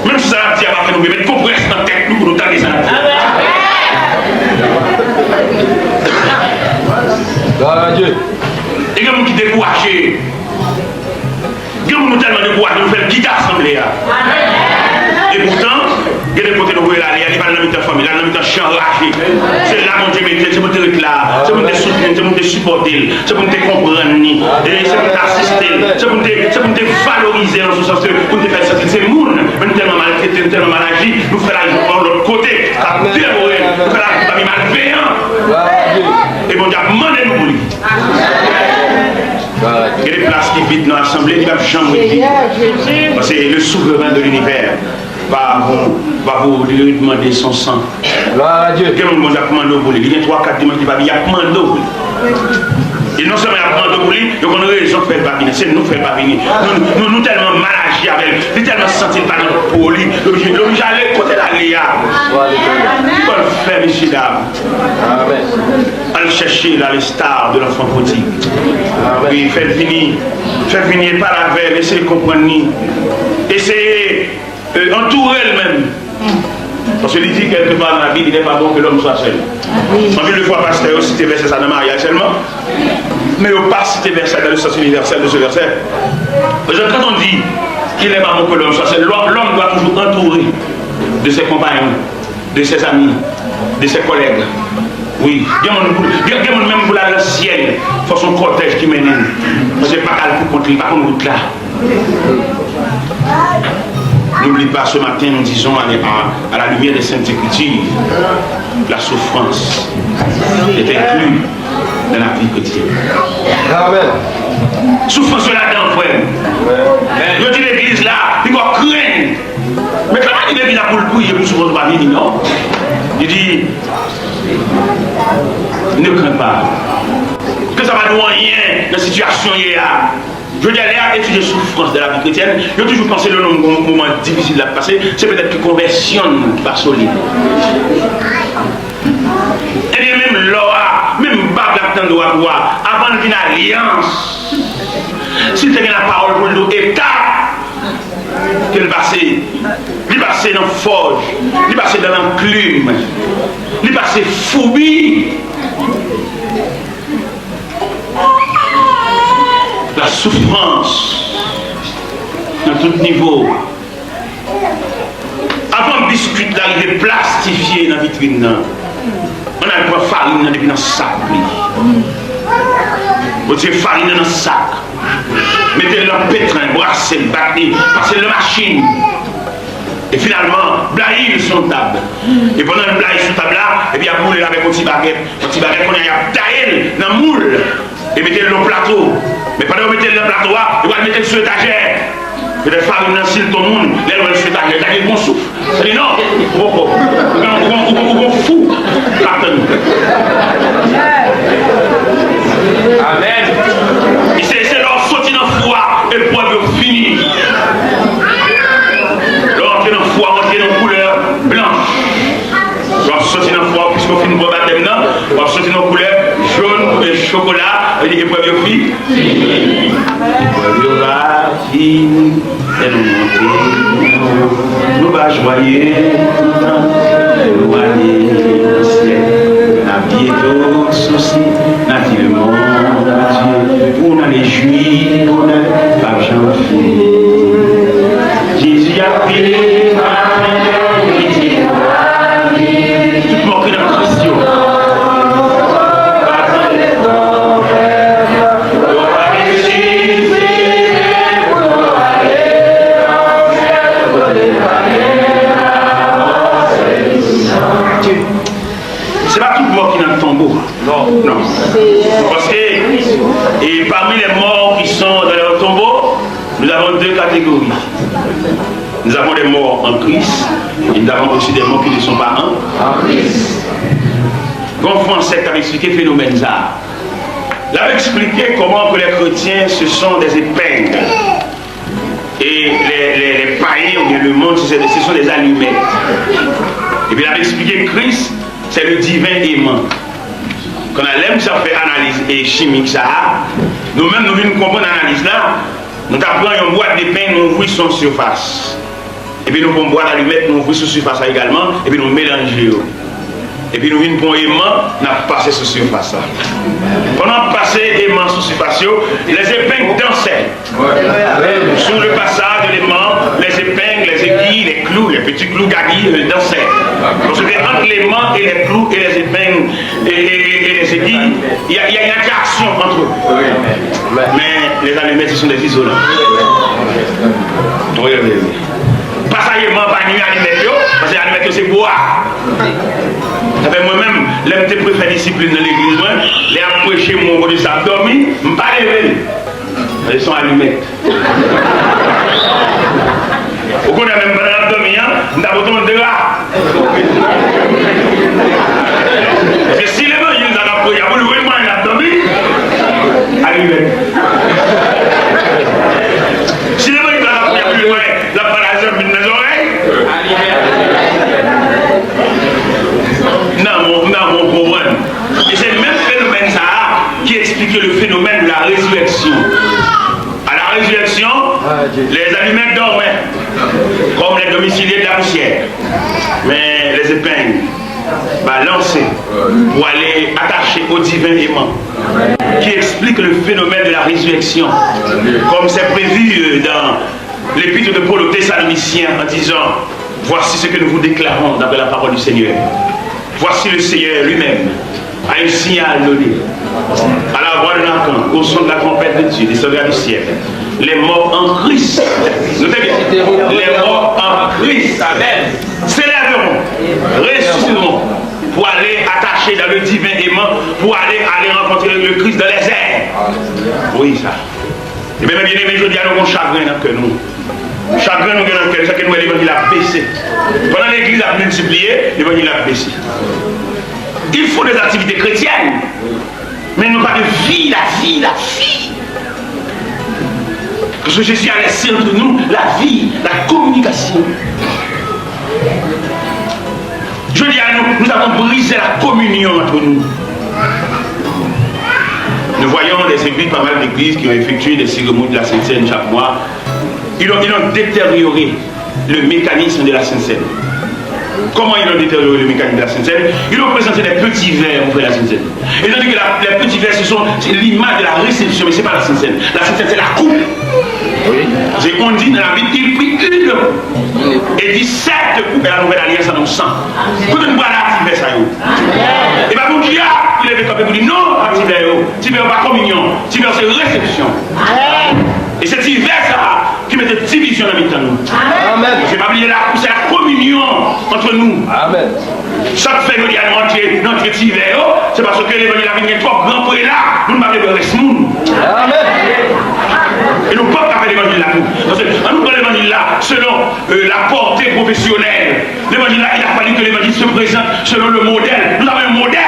Menm si sa l ap di a pa fè nou byen, met konprès nan tèt nou pou nou tande sa l ap di. Glwa a Dye. E gen moun ki dekouraje. Gen moun nou tèlman dekouraje, nou fè l kite asanble a. Epoutan, gen de kote nou voye l ale a, li pa al nan mitan fanmi l, l al nan mitan chen anraje. Se la Bondye mete l, se pou l te ret la, se pou n te soutni l, se pou n te sipòte l, se pou n te konprann li, e se pou n te asiste l, se pou n te, se pou n te valorize l nan sou sans ke pou n te fè l santi l se moun. Men nou tèlman maltrete, nou tèlman mal aji, nou fè l al jwenn yon lòt kote k ap devore l, nou fè l al pami malveyan. E Bondye ap mande nou pou li. Gen de plas ki vid nan asanble, li p ap janm ret vid. Paske le souverain de l'univers va vous, va vous redemander son sang. Glwa a Dye. Gen moun Bondye ap mande w pou li. Li gen twa, kat dimanch li pa vini, y ap mande w pou li. E non sèlman y ap mande w pou li, yo konn rezon k fè l pa vini. Se nou k fè l pa vini. Nou, nou, nou tèlman mal aji avè l. Li tèlman santi l pa nan po li. L oblije, l oblije ale kote l ale a. Li konn fè, mesye dam. Al chèche l, a l'instar de l'enfant prodigue. Wi, fè l vini. Fè l vini e pale avè l, eseye konprann li. Eseye, euh, antoure l menm. Paske li di kèlke pa nan Labib, il n'est pas bon que l'homme soit seul. Anpil de fwa, pastè yo site vèsè sa nan maryaj sèlman. Men yo pa site vèsè dans le sens universel de ce verset. Parce que quand on dit qu'il n'est pas bon que l'homme soit seul, l'homme, l'homme doit toujours entourer. de ses compagnons, de ses amis, de ses collègues. Wi, gen moun, gen, gen moun menm pou l al nan syèl, fò se yon kòtèj ki mennen l. Paske l pa ka al pou kont li, li pa konn wout la. N'oublie pas, ce matin, nous disons à, à, à la lumière des Saintes Écritures, la souffrance est inclue dans la vie chrétienne. Amen. Soufrans yo ladan, frè m. Yo di legliz la, li gon krenn. Men sa pa di legliz la pou l priye pou soufrans pa vini, non. Li di, ne crains pas. Ke sa pa di w anyen nan sitiyasyon w ye a. Jodi a, lè y ap etidye soufrans de la vi kretyèn, yo toujou panse le nonm gon moman difisil l ap pase, se petèt ke konvèsyon n ki pa solid. Ebyen, menm lò a, menm bab l ap tande w ap wè a, avan l vin alyans, si l te gen lapawòl pou l di w etap ke l pase, li pase nan fòj, li pase nan lanklim, li pase foubi. La souffrance nan tout nivo. Avan biskwit la rive plastifye nan vitrin nan, ann al pran farin nan depi nan sak li. Retire farin nan nan sak. Mete l nan petren, brase l, bat li, pase l nan machin. E finalman, blayi l sou yon tab. E pandan l blayi sou tab la, epi y ap boule l avèk yon ti bagèt. Yon ti bagèt, kounye a, y ap taye l nan moul. E mete l nan plato. Men pandan yo mete l nan plato a, yo pral mete l sou etajè. Petèt farin nan, si l t on moun, lè l wè l sou etajè, l ta gen bon souf. Li di non, ou poko. Ou gen, ou gen, ou gen, ou gen fou k ap tann ou. Amèn. E se, se lè w soti nan fou a, eprèv yo fini. Lè w antre nan fou a, w antre nan koulè blanch. W ap soti nan fou a, piske w fin pran batèm nan, w ap soti nan koulè jòn, e chokola, e eprèv yo fi. Eprèv yo va fini. Lè nou monte, nou va jwaye, kontan, nou ale nan syèl. N a byento sòti nan vil mond Bondye, pou n ale jwi bonè k p ap janm fini. Jezi ap vini, tout mò ki nan Kris yo. Se pa tout mò ki nan tonbo. Non. Non. Paske, et parmi les morts qui sont dans leur tombeau, nous avons deux catégories. Nous avons des morts en Christ et nous avons aussi des morts qui ne sont pas en, en Christ. Gon fransè k ap eksplike fenomèn sa a. L ap eksplike kòman ke les chrétiens, ce sont des épingles. Et les, les, les païens ou bien le monde, ce, ce sont des allumettes. Epi l ap eksplike Kris, c'est le divin aimant. Kounye a, lè misye ap fè analiz e chimik sa a, nou menm nou vin konprann analiz la, nou ta pran yon bwat epeng, nou ouvri sou yon sifas. Epi nou pran yon bwat alimèt, nou ouvri sou sifas la egalman, epi nou melanje yo. Epi nou vin pran yon eman, n ap pase sou sifas la. Pandan n ap pase eman sou sifas yo, les épingles dansaient. Sur le passage de l'aimant, les épingles, les aiguilles, les clous, les petits clous gaggy, euh, dansaient. Parce que entre l'aimant et les clous et les épingles et, et, et, et les aiguilles, il y a, il y a une attraction entre eux. Mais les allumettes, ce sont des isolants. Oui, oui, oui. Pasaj eman pa ni alimèt yo, paske alimèt yo se bwa. Sa fè mwen menm, lè m te prefè disiplin nan legliz mwen, lè y ap preche, m wè yon kote sa ap dòmi, m pa leve l. Paske se yon alimèt. Ou konnen menm pandan l ap dòmi an, m ta pote yon dra. Paske si levanjil sa k ap preche a pou l leve l pandan l ap dòmi, alimèt. Si levanjil sa k ap preche a pou l leve l, l ap pale a zanmi l nan zòrèy. Nan, mon, nan, mon konprann. E se menm fenomèn sa a ki eksplike le phénomène de la résurrection. À la résurrection, les allumettes dormaient, comme les domiciliés de la poussière. Mais les épingles balancées pour aller attacher au divin aimant, qui explique le phénomène de la résurrection, comme c'est prévu, euh, dans l'épître de Paul aux Thessaloniciens en disant, Voici ce que nous vous déclarons d'après la parole du Seigneur. Voici le Seigneur lui-même a un signal donné. À la voix d'un archange, au son de la trompette de Dieu, descendra du ciel. Les morts en Christ, notez bien, les morts en Christ, amen, s'élèveront, ressusciteront pour aller attacher dans le divin aimant, pour aller, aller rencontrer le Christ dans les airs. Oui, ça. Ebyen, men byeneme, jodi a nou gon chagren nan kè nou. Chagren nou gen nan kè nou, sa ke nou wè levanjil la bese. Pandan legliz ap miltipliye, levanjil la bese. Il faut des activités chrétiennes, mais non pas de vie, la vie, la vie. Parce que Jésus a laissé entre nous la vie, la communication. Jodi a, nous, nous avons brisé la communion entre nous. Nous voyons des églises, pas mal d'églises qui ont effectué des cérémonies de la Sainte Seine chaque mois. Ils ont, ils ont détérioré le mécanisme de la Sainte Seine. Comment ils ont détérioré le mécanisme de la Sainte Seine? Ils ont présenté des petits verres pour faire la Sainte Seine. Et tandis que la, les petits verres, ce sont, c'est l'image de la réception, mais c'est pas la Sainte Seine. La Sainte Seine, c'est la coupe. Oui. C'est, on dit dans la Bible, il prit une coupe et dit, cette coupe est la nouvelle alliance à mon sang. Kote nou pral ak ti vè sa yo? E pa Bondye a ki leve kanpe pou di non ak ti vè yo. Ti vè yo pa kominyon. Ti vè yo se resepsyon. E se ti vè sa a ki mete divizyon nan mitan nou. Amen. Paske pa bliye la, se la kominyon ant nou. Amen. Sa k fè jodi a nou antre, nou antre ti vè yo, se paske levanjil la vin gen twòp gran prela, moun pa vle bwè rès moun. Amen. E nou p ap ka fè levanjil la tou. Paske, an nou pran levanjil la selon, euh, la portée professionnelle. L'évangile, il a fallu que l'évangile se présente selon le modèle. Nous avons un modèle.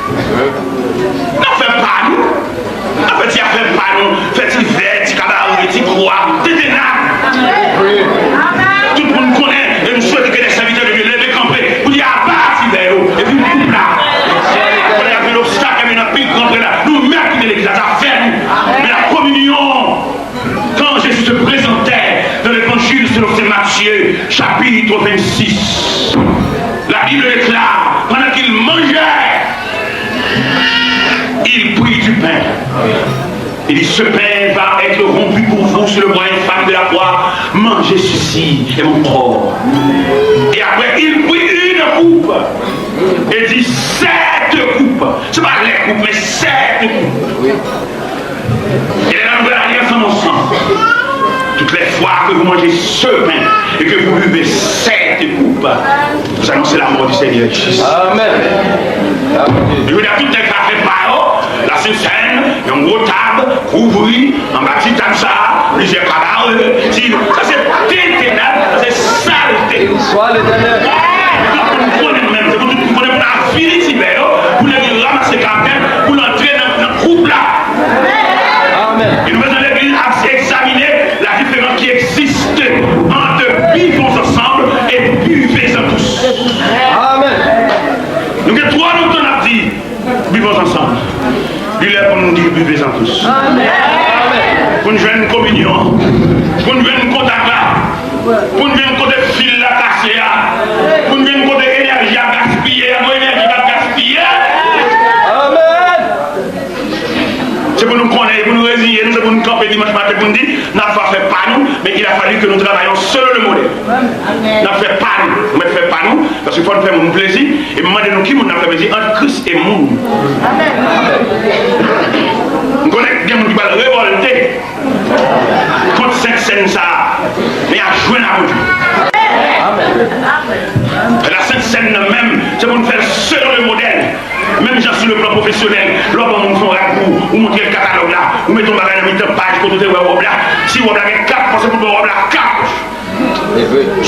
N ap fè pa nou. N ap fè ti afè pa nou. Fè ti vè, ti kabare, ti kwa, ti tena. Tout moun konnen, e nou swete ke lè sèvitè de Dye leve kanpe pou di aba ti vè yo, epi koup la. Konnen y ap gen obstak, y ap gen anpil gran prela. Nou menm ki te legliz la, zafè nou. Men la kominyon. Quand Jésus se présentait dans l'évangile selon saint Matthieu, chapitre vingt-six, la Bible déclare, pendant qu'il mangeait, il prit du pain. Il dit, ce pain va être rompu pour vous sur le bois infâme de la croix. Mangez, ceci est mon corps. Et après, il prit une coupe et dit, cette coupe, se pa lè koup, men cette coupe. Et dans la nouvelle alliance en mon sang, toutes les fois que vous mangez ce pain et que vous buvez cette coupe, vous annoncez la mort du Seigneur Jésus. Amen. Amen. Jodi a tout nèg ka fè pa yo, la Sent Sèn, yon gwo tab, kouvri, anba ti tab sa, plizyè kabare, ti, sa se tenten, sa se salte. Tout moun konnen menm, se pou tout moun konnen pou n avili ti vè yo, pou nèg yo ranmase kabèt, pou l antre nan, nan koup la. Amen. E nou bezwen legliz ap egzamine la diferans ki egziste ant vivons ensemble et buvez-en tous. Amen. Nou gen twò lontan n ap di, buvons ensemble. Li lè pou n di, buvez-en tous. Amen. Pou n jwenn kominyon. Pou n jwenn kontak la. Pou n jwenn kote fil la kase a. Pou n jwenn kote enèji a gaspiye a. Gon enèji k ap gaspiye. Amen. Se pou nou konnen, e pou nou reziye nou, se pou nou kanpe dimanch maten pou nou di, n ap fè pa nou, men il a fallu que nous travaillions selon le modèle. N ap fè pa nou, nou mèt fè pa nou, paske fò n fè moun plezi, e m mande nou ki moun n ap fè plezi ant Kris e moun. M konnen gen moun ki pral revòlte kont Sent Sèn sa a, men y a jwenn a Bondye. La Sent Sèn nan menm, se pou n fè l selon le modèl. Menm jan sou le plan pwofesyonèl, lè w ban moun fè yon rad pou ou, ou montre l katalòg la, ou mete yon bagay nan mitan paj kote w te wè wòb la, si wòb la gen kat pòch, se pou l ba w wòb la kat pòch.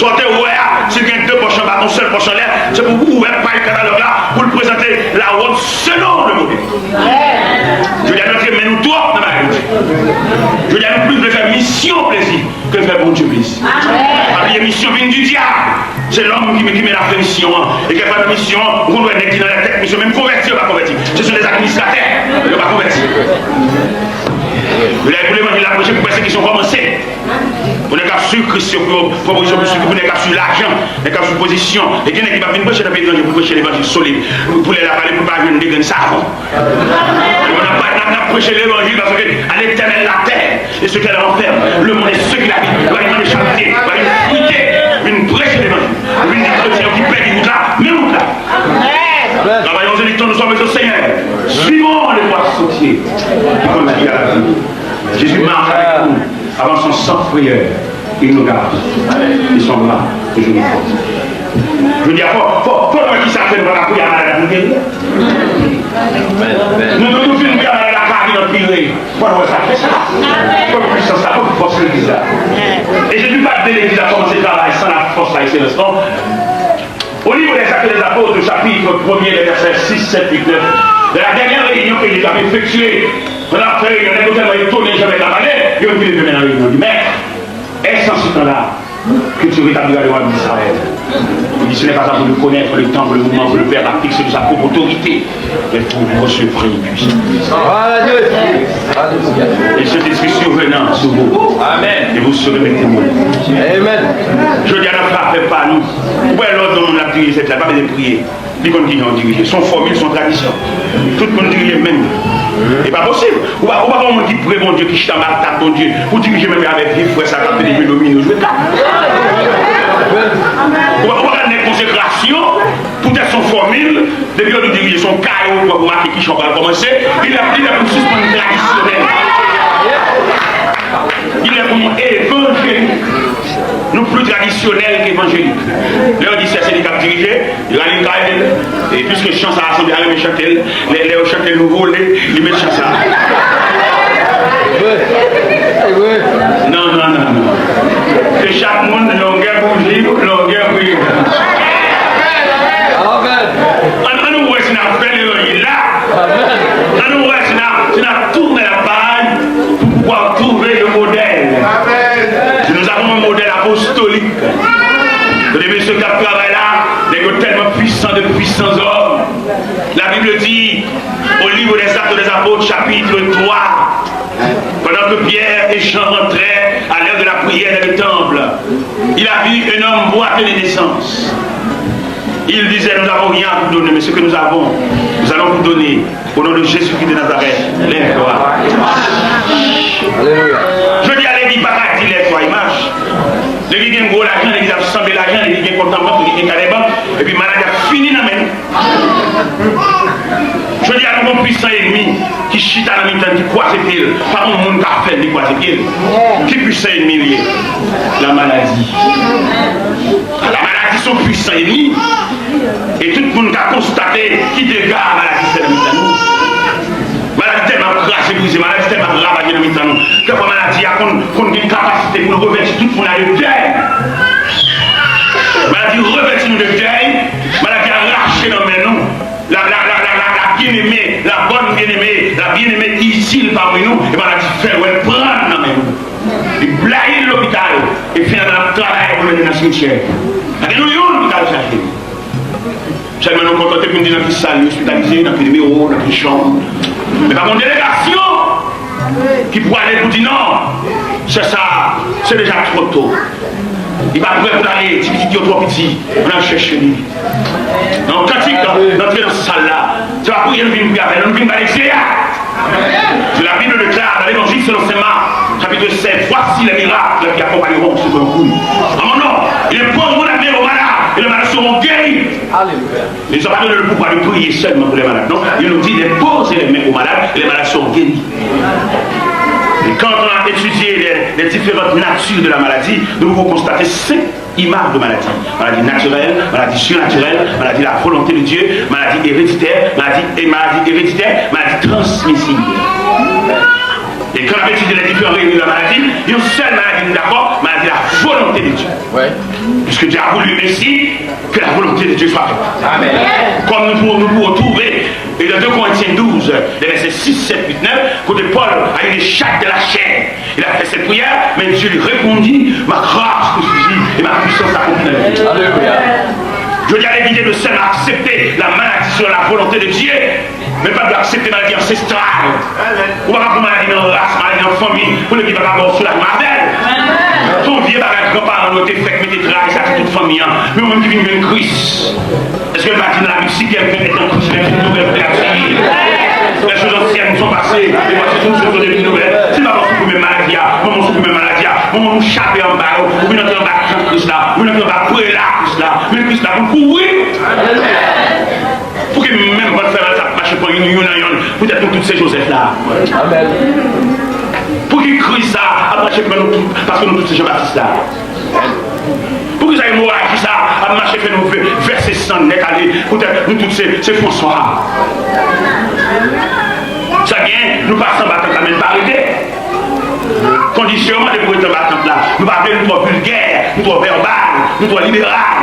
Sa w te wè a, si l gen de pòch anba, yon sèl pòch anlè, se pou ou ouvè paj katalòg la, pou l prezante la wòb selon le modèl. Jodi a, nou antre men nou twòp nan bagay Bondye. Jodi a, nou plis vle fè misyon plezi ke fè Bondye plezi. Amen. Pa bliye misyon vin di dyab. Se lòm ki, ki met afè misyon an. E kèlkefwa nan misyon an, ou konn wè nèg ki nan tèt misyon, menm konvèti, yo pa konvèti. Se sou dè administratè, yo pa konvèti. Yo la pou levanjil la preche, pou pèsekisyon kòmanse. Pou nèg k ap swiv Kris yo, pou yo pran pozisyon pou swiv, pou nèg k ap swiv lajan, nèg k ap swiv pozisyon. E gen nèg ki p ap vin preche nan peyi etranje pou preche levanjil solid. Pou lè l ap pale, pou l pa jwenn de grenn savon. N ap, n ap, n ap preche levanjil paske à l'Éternel la terre et ce qu'elle renferme, le monde et ce qu'il habite. Yo pa vin mande charite, yo pa vin frite, vin preche levanjil. Sans prière, il nous garde. Ils sont là, toujours nous. Jodi a, fò, fò, fò nou wè kisa k fè nou pa ka priye a malad la pou l geri. Nou, nou, nou fin priye a malad la ka vin anpire. Fò nou wè sa, fè sa. Fò pwisans la, fò fòs legliz la. E Jezi pa t vle legliz la kòmanse travay san lafòs la, ekselans, non. Au livre des Actes des Apôtres, chapitre premier, les versets six, sept, huit, neuf, dans la dernière réunion que Jésus avait effectuée, pandan l ap fè reyinyon, nèg yo tèlman etone jan mèt la pale, yo vin leve men nan reyinyon, li di, Mèt, est-ce en ce temps-là que tu rétabliras le royaume d'Israël? Il dit, Ce n'est pas à vous de connaître le temps, le moment que le Père a fixé de sa propre autorité, mais vous recevrez une puissance. Gloire à Dieu. Alléluia. Et le Saint-Esprit survenant sur vous. Amen. Et vous serez mes témoins. Amen. Jodi a, n ap fè apèl pa nou. Ou wè lòt moun ap dirije sèvis la, pa bezwen priye. Li konn kijan w dirije. Se yon fòmil, se yon tradisyon. Tout moun dirije menm. E pa posib. Ou pa, ou pa wè yon moun ki pre Bondye, ki chita anba tab Bondye, pou dirije menm jan avèk vye frè sa k ap fè depi domino jwe kat. Ou pa, ou pa ka nèg konsekrasyon, poutèt se yon fòmil, depi yo di w dirije, se yon kaye ou pran pou make kijan w pral kòmanse, li lè, li lè pou n sispann tradisyonèl. Li lè pou nou evanjelik. Nou pli tradisyonèl ke evanjelik. Lè yo di sè se li k ap dirije, li rale kay li. E piske chan sa a sanble a renmen chante l, lè, lè yo chante l nou vole, li met chan sa a. Vre. Se vre. Non, non, non, non. Se chak moun longè bouji, longè priyè. Amen. Ann, ann nou wè si n ap fè levanjil la. Amen. Ann nou wè si n ap, si n ap tounen la paj pou pouvwa twouve le modèl. Amen. Si nous avons un modèle apostolique, de mesye k ap travay la, nèg yo tèlman pwisan de pwisan zòm. La Bible dit, au livre des Actes des Apôtres, chapitre trois, pendant que Pierre et Jean rentraient à l'heure de la prière dans le temple, il a vu un homme boiteux de naissance. Il disait, Nous n'avons rien à vous donner, mais ce que nous avons, nous allons vous donner. Au nom de Jésus-Christ de Nazareth, lève-toi et marche. Alelouya. Jodi a, legliz pa ka di lève-toi et marche. Legliz gen gwo lajan, legliz ap sanble lajan, legliz gen kont nan bank, legliz gen kay nan bank, epi maladi ap fini nan men nou. Jodi a, nou gon pwisan ènmi ki chita nan mitan n, ki kwaze pye l. Pa gon moun ka fè l, li kwaze pye l. Ki pwisan ènmi l ye? Lamaladi. Lamaladi se yon pwisan ènmi. E tout moun ka konstate ki dega maladi fè nan mitan nou. Maladi tèlman ap kraze brize, maladi tèlman ap ravaje nan mitan nou. Kèlkefwa maladi a konn, konn gen kapasite pou l revèti tout moun a de dèy. Maladi revèti nou de dèy, maladi a rache nan men nou. La, la, la, la, la, la bien-aimée, la bonne bien-aimée, la bien-aimée itil parmi nous, e maladi fè l wè l pran nan men nou. Li blayi l lopital, e finalman l ap travay pou mennen nan simityè. Pa gen nou youn ki ka al chache li. Sèlman nou kontante pou n di nan ki sal li ospitalize, nan ki nimewo, nan ki chanm. Men pa gen yon delegasyon ki pwale pou di non, sè sa, se deja twò to. Li pa prè pou l ale, ti pitit yo twò piti, ann al chèche li. Nan yon kantik, nan antre nan sal la, se pa priye nou vin priye avè l, nou vin ba l egzeyat. Que la Bible déclare dans l'Évangile selon saint Marc, chapitre sept, Voici les miracles qui accompagneront ceux qui ont cru. En mon nom, ils imposeront les mains aux malades et les malades seront guéris. Alléluia. Ils n'ont pas donné le pouvoir de prier seulement pour les malades, non. Ils nous disent d'imposer les mains aux malades et les malades seront guéris. Et quand on a étudié les, les différentes natures de la maladie, nous pouvons constater cinq imaj de maladi. Maladi natirèl, maladi sinatirèl, maladi la volonté de Dieu, maladi ereditè, maladi, e maladi ereditè, maladi transmizib. E kan n ap etidye lè diferan reyini la maladi, yon sèl maladi nou dakò, maladi la volonté de Dieu. Puisque Dieu a voulu ainsi que la volonté de Dieu soit faite. Amen. Kòm nou pou, nou pou retwouve E nan de Korentyen douz, lè vèsè sis, sèt, uit, nèf, kote Pòl a li de chak de la chè. Il a fait cette prière, mais Dieu lui répondit, Ma grâce te suffit et ma puissance s'accomplit dans les faiblesses. Alelouya. Jodi a, legliz de sèlman aksepte la maladi selon la volonte de Dye, men pa dwe aksepte maladi ansestral. Ou pa ka pran maladi nan ras, maladi nan fanmi, pou legliz pa ka ba w soulajman avè l. Se yon vye bagay granparan nou yo te fè k mete tray sa sou tout fanmi an. Men ou menm ki vin jwenn Kris, Èske l pa di nan Labib, si kèlken est en Christ, il est une nouvelle créature? Les choses anciennes sont passées, et voici toutes choses sont devenues nouvelles. Se pa paske w souffrir menm maladi a, manman w souffrir menm maladi a, manman w chape anba yo, ou vin antre anba kant Kris la, ou vin antre anba prela Kris la, men Kris la pou l kouvri. Pou ke menm vant fè mal sa ap mache pran youn, youn an youn, poutèt nou tout se Jozèf la. Amen. Pouki kriz sa a ap mache pran nou tout, paske nou tout se Jan Batis la? Pouki sa emoraji sa a ap mache fè nou vè-, vèse san nèt ale, poutèt nou tout se, se Franswa? Sa gen, nou pase anba tant la, men n pa rete. Kondisyon an mande pou rete anba tant la. Nou pa vle, nou twò vilgè, nou twò vèbal, nou twò liberal.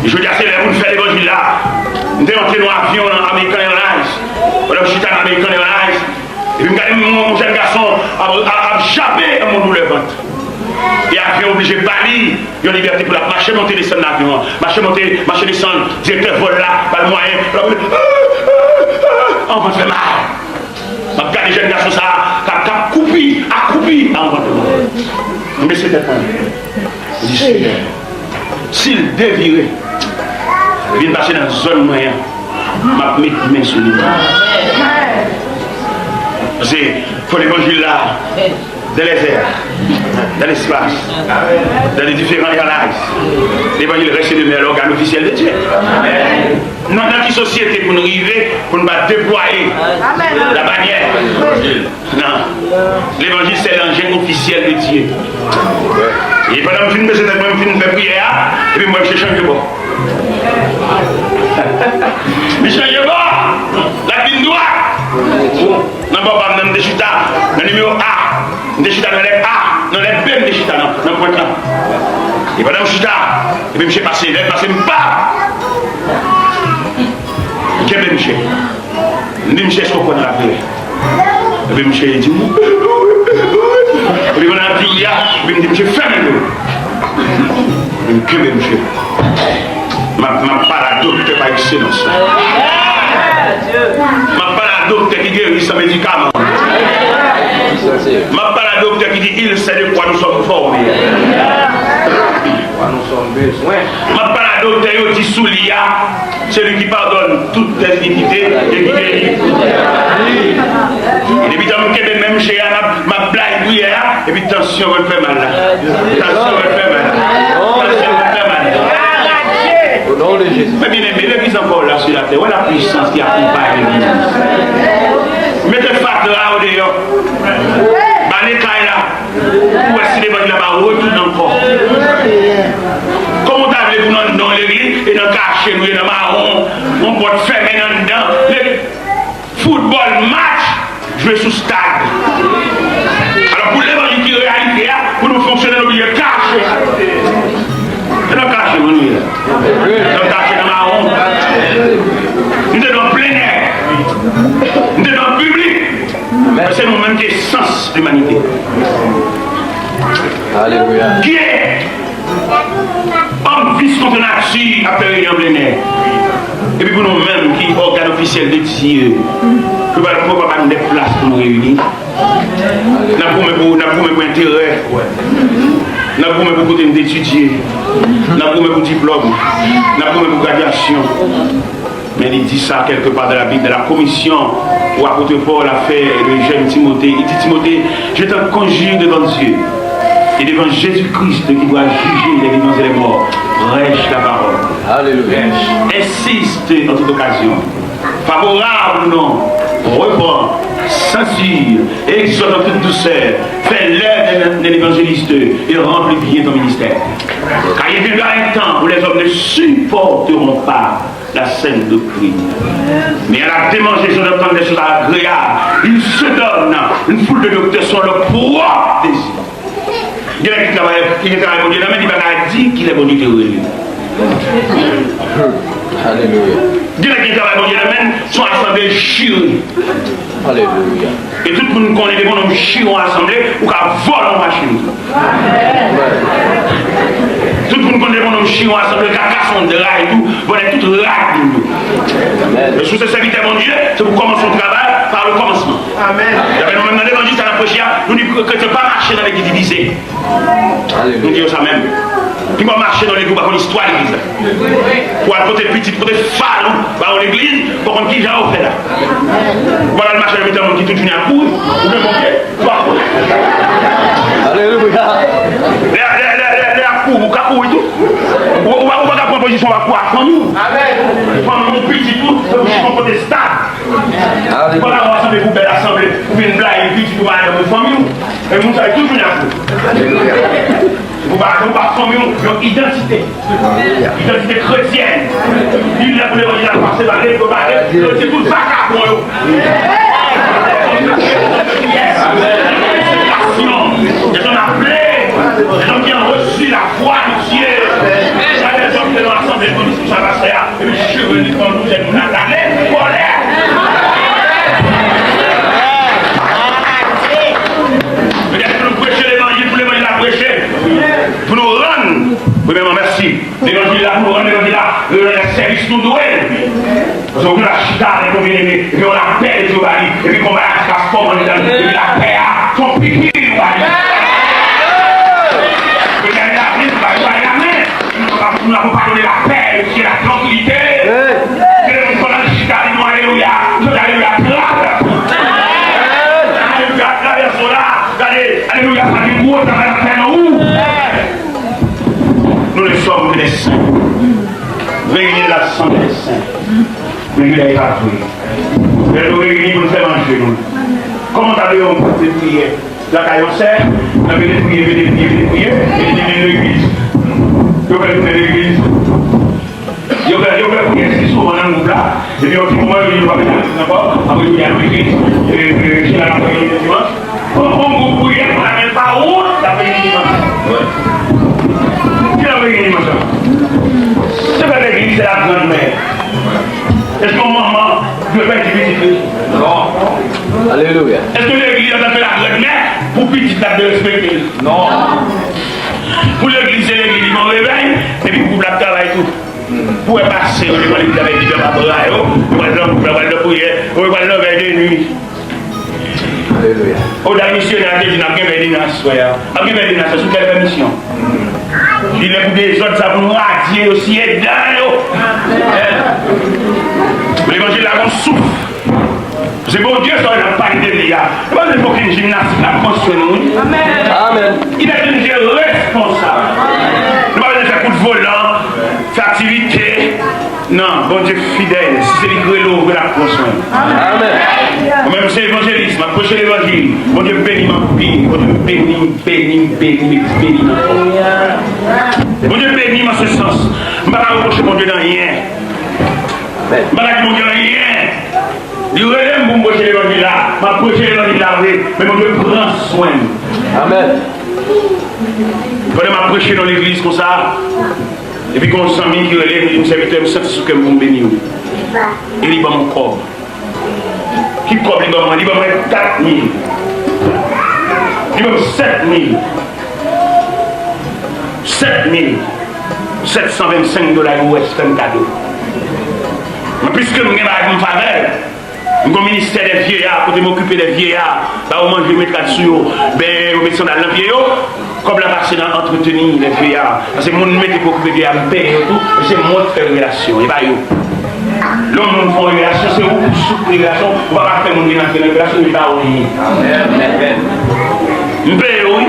Jodi a se lè pou n fè levanjil la. M te antre nan yon avyon nan American Airlines. Pandan m chita nan American Airlines, epi m gade yon, yon jèn gason ap, ap, ap jape yon moun doulè vant. E avyon oblije ba li yon libète pou l ap mache monte desann nan avyon an. Mache monte, mache desann, direktè vòl la ba l mwayen, l ap, anvan fè mal. M ap gade jèn gason sa a k ap, k ap kwoupi, akwoupi anvan fè mal. M bese tèt mwen. M di, Senyè, si l devire, vin pase nan zòn mwen an, m ap met men sou li. Paske fò levanjil la, dans les airs, dans l'espace, dans les différents airlines, levanjil reste demeure l'organe officiel de Dieu. Nan, nan ki sosyete pou n rive, pou n pa deplwaye la bannière? Non. Levanjil se l'engin officiel de Dieu. E pandan m fin bese tèt mwen, m fin fè priyè a, epi m wè misye chanje bò. Li chanje bò. L ap vin dwat. Nan bò pa m nan, m te chita nan nimewo A. M te chita nan lèt A. Nan lèt B, m te chita nan, nan pwent lan. E pandan m chita, epi misye pase, lè l pase, m pap! M kenbe misye. M di misye, èske w kwè nan lapriyè? Epi misye di m, epi pandan l ap di wi a, epi m di misye, fèmen do w. Epi m kenbe misye. M ap, m ap pale a doktè pa ekselans. M ap pale a doktè ki geri san medikaman. M ap pale a doktè ki di, il sait de quoi nous sommes formés. M ap pale a doktè yo di sou li a, celui qui pardonne toutes tes iniquités et qui guérit toutes tes maladies. Depi tan m kenbe men misye a, m ap, m ap blayi priyè a, epi tansyon mwen fè mal la. Tansyon mwen fè mal la. Tansyon mwen fè mal la. Au nom de Jésus. Mes bien-aimés, l'église encore là sur la terre. Où est la puissance qui accompagne l'église? Mete fatra yo deyò. Bale kay la. Pou wè si levanjil la pa retounen ankò. Kòman w ta vle pou nan, nan legliz, e nan kache nou ye, nan mawon, yon pòt fèmen anndan, legliz, foutbòl, match, jwe sou stad. Alò, pou levanjil ki reyalite a, pou nou fonksyone, nou oblije kache. E nan kache, mwen, nou ye la. Nan kache, nan mawon. Nou te nan plenè. Nou te nan piblik. Paske nou menm ki esans limanite. Alelouya. Gè, òm vis kontre nati ap fè reyinyon plenè. Epi pou nou menm ki ògàn ofisyèl de Dye, ke pa, pou pa ba nou de plas pou nou reyini. N ap goumen pou, n ap goumen pou enterè. N ap goumen pou kote n te etidye. N ap goumen pou diplòm. N ap goumen pou gradyasyon. Men li di sa kèlke pa dan Labib, dan la komisyon pou apot Pòl a fè de jèn Timote. Li di Timote, je t'en conjure devant Dieu et devant Jésus-Christ qui doit juger les vivants et les morts, prêche la parole. Alelouya. Insiste en toute occasion, favorable ou non, reprend, censure, exhorte en toute douceur, fais l'œuvre d'un évangéliste et remplis bien ton ministère. Car il viendra un temps où les hommes ne supporteront pas la saine doctrine. Mais à la démangeaison d'entendre des choses agréables, ils se donnent une foule de docteurs selon leur propre désir. Gen nèg ki travay, ki gen travay Bondye nan men, li pa ka di kilè Bondye te rele. Alelouya. Gen nèg ki gen travay Bondye nan men, se yon asanble jire. Alelouya. E tout moun konnen depi yon nonm jire yon asanble, ou ka vòlè yon machin. Tout moun konn depi yon nonm chire yon asanble, ka kase yon dra etou, vòlè tout rad moun yo. E si w se sèvitè Bondye, se pou kòmanse yon travay pa le kòmansman. Amèn. Daprè nou menm nan levanjil sa n ap preche a, nou di kretyen pa mache nan legliz divize. Nou di yo sa menm. Pi w mache nan legliz, ou pa konn istwa legliz la. Pou al pote pitit, pote fal ou ba yon legliz, ou pa konn kijan yo fè la. Ou pa al mache nan mitan moun ki tout jounen ap kouri, ou menm ou pye. Alelouya. Lè, lè, lè, lè, lè ap kouri, ou ka kouri tou. Ou, ou, ou pa ka pran pozisyon. Chwa pou a fanmi w. Fanmi w, pitit ou, fè w chita yon kote stab. Ou pa ka wè asanble pou bèl asanble, ou vin blayi pitit ou, madanm ou, fanmi w. E moun sa yo toujou vin ak ou. Ou pa, ou pa fanmi w, yon idantite. Idantite kretyèn. Li lè pou levanjil la pase, ba lè, ba lè, yo di tout vakabon yo. Yes. Des hommes appelés, des hommes qui ont reçu la foi de Dieu. Sa lè zòm te nan asanble pou nou sou sa pastè a. Epi cheve li pran pou jèn moun la gade kòlè. Petèt pou nou preche levanjil, pou levanjil la preche, pou nou rann, premyèman, mèsi. Levanjil la, pou nou rann levanjil la, levanjil la sèvis nou dwe l. Paske ou gen la chita avèk yon byeneme, epi yon lapè de Dye ba li, epi konba a ka fòm anndan l, epi lapè a, se yon piki ou ba li. Epi gade lapè ou ba li, ou ba li lamen. Nous n'avons pas donné la paix, c'est la tranquillité. Ke nou konn al chita, di nou alelouya, nou alelouya, travèse. Alelouya, travèse la. Gade, alelouya, pa gen gwo travay ap fè nan ou. Nous ne sommes que des saints. Réunis l'assemblée des saints. Men gen bagay pa vre. Lè nou reyini pou n fè manje nou. Kòman ta dwe yon gwoup de priyè? Lakay yon sè, nan vin priye, vin priye, vin priye, vin vin legliz. Yo fè tounen legliz. Yo fè, yo fè priyè si souvan nan gwoup la. Epi yon ti moman, yo di yo pa bezwen legliz ankò. Apre yo di a legliz. E, e, chita nan priyè dimanch. Bon, bon, bon, priyè pou la, men pa wont, la priyè dimanch. Ki la priyè dimanch la? Se pa legliz, se la grann mè. Èske yon manman dwe pèdi pitit li? Non. Alelouya. Èske legliz antanke la grann mè pou pitit la dwe respekte l? Non. Pou legliz, se legliz, li bon revèy, epi gwoup la ap travay tou. Pou wè pastè yo devan legliz avèk Bib nan bra yo, yo pral nan gwoup la, yo pral nan priyè, yo pral nan vèy de nwi. Alelouya. Oda misyonè a te di n ap gen vèy de nwi aswè a. N ap gen vèy de nwi aswè sou kèl pèmisyon? Li lè pou dezòd sa pou nou radye yo, siye dan yo. Levanjil la gon souf. Se Bondye sa w ap pale de li a. Nou pa bezwen fè okenn jimnastik, l ap pran swen nou, wi. Amèn. Amèn. Li mèt vin jere responsab. Nou pa bezwen fè kout volan, fè aktivite. Non, Bondye fidèl. Si se li k rele w vre, l ap pran swen w. Amèn. Mwen menm se evanjelis, m ap preche levanjil. Bondye beni m anpil. Bondye beni m, beni m, beni m, beni m ankò. Bondye beni m an se sans. M pa ka repwoche Bondye nan anyen. M pa ka di Bondye anyen. Li rele m pou m preche levanjil la. M ap preche levanjil la vre, men Bondye pran swen m. Amèn. Pandan m ap preche nan legliz konsa, epi gen yon zanmi ki rele m, li di m, "Sèvitè, m santi sou kè m pou m beni w." E li ban m yon kòb. Ki kòb li ban mwen? Li ban mwen kat mil. Li ban m sèt mil. Sèt mil sèt san vennsenk dola U S fè m kado. Men piske m gen bagay pou m fè avè l, m gon ministè dè vyeya, kote m okipe dè vyeya, ba yo manje, met rad sou yo, benyen yo, met sandal nan pye yo. Kòb la pase nan antreteni lè vyeya. Paske moun m mete pou okipe vyeya, m peye yo tou. E se mwen k fè revelasyon, e pa yo. Lè yon moun fè yon revelasyon, se ou pou soutni revelasyon. Ou pa ka fè moun vin antre nan revelasyon, e pa ou li ye. M peye yo, wi.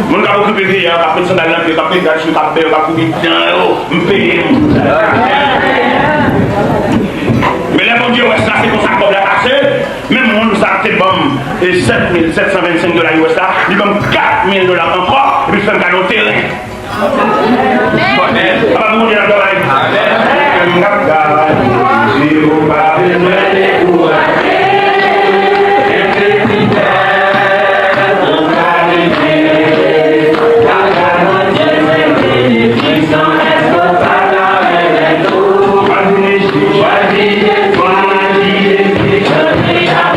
Moun k ap okipe vyeya, k ap met sandal nan pye, k ap met rad sou yo, k ap benyen yo, k ap koupe dan yo, m peye moun sa yo. Men lè Bondye wè sa, se konsa kòb la pase. Menm moun sa a te ban m, e, sèt mil sèt san vennsenk dola U S la, li ban m kat mil dola ankò, epi l fè m kado teren. Papa pou Bondye nan travay. Amèn. M ap travay pou Bondye, ou pa bezwen dekouraje. Rete fidèl, ou ka rive. Papa Bondye se benediksyon, èske w pa ka rele tou? Chwazi Jezi, chwazi Jezi, chwazi Jezi, chwazi Jezi.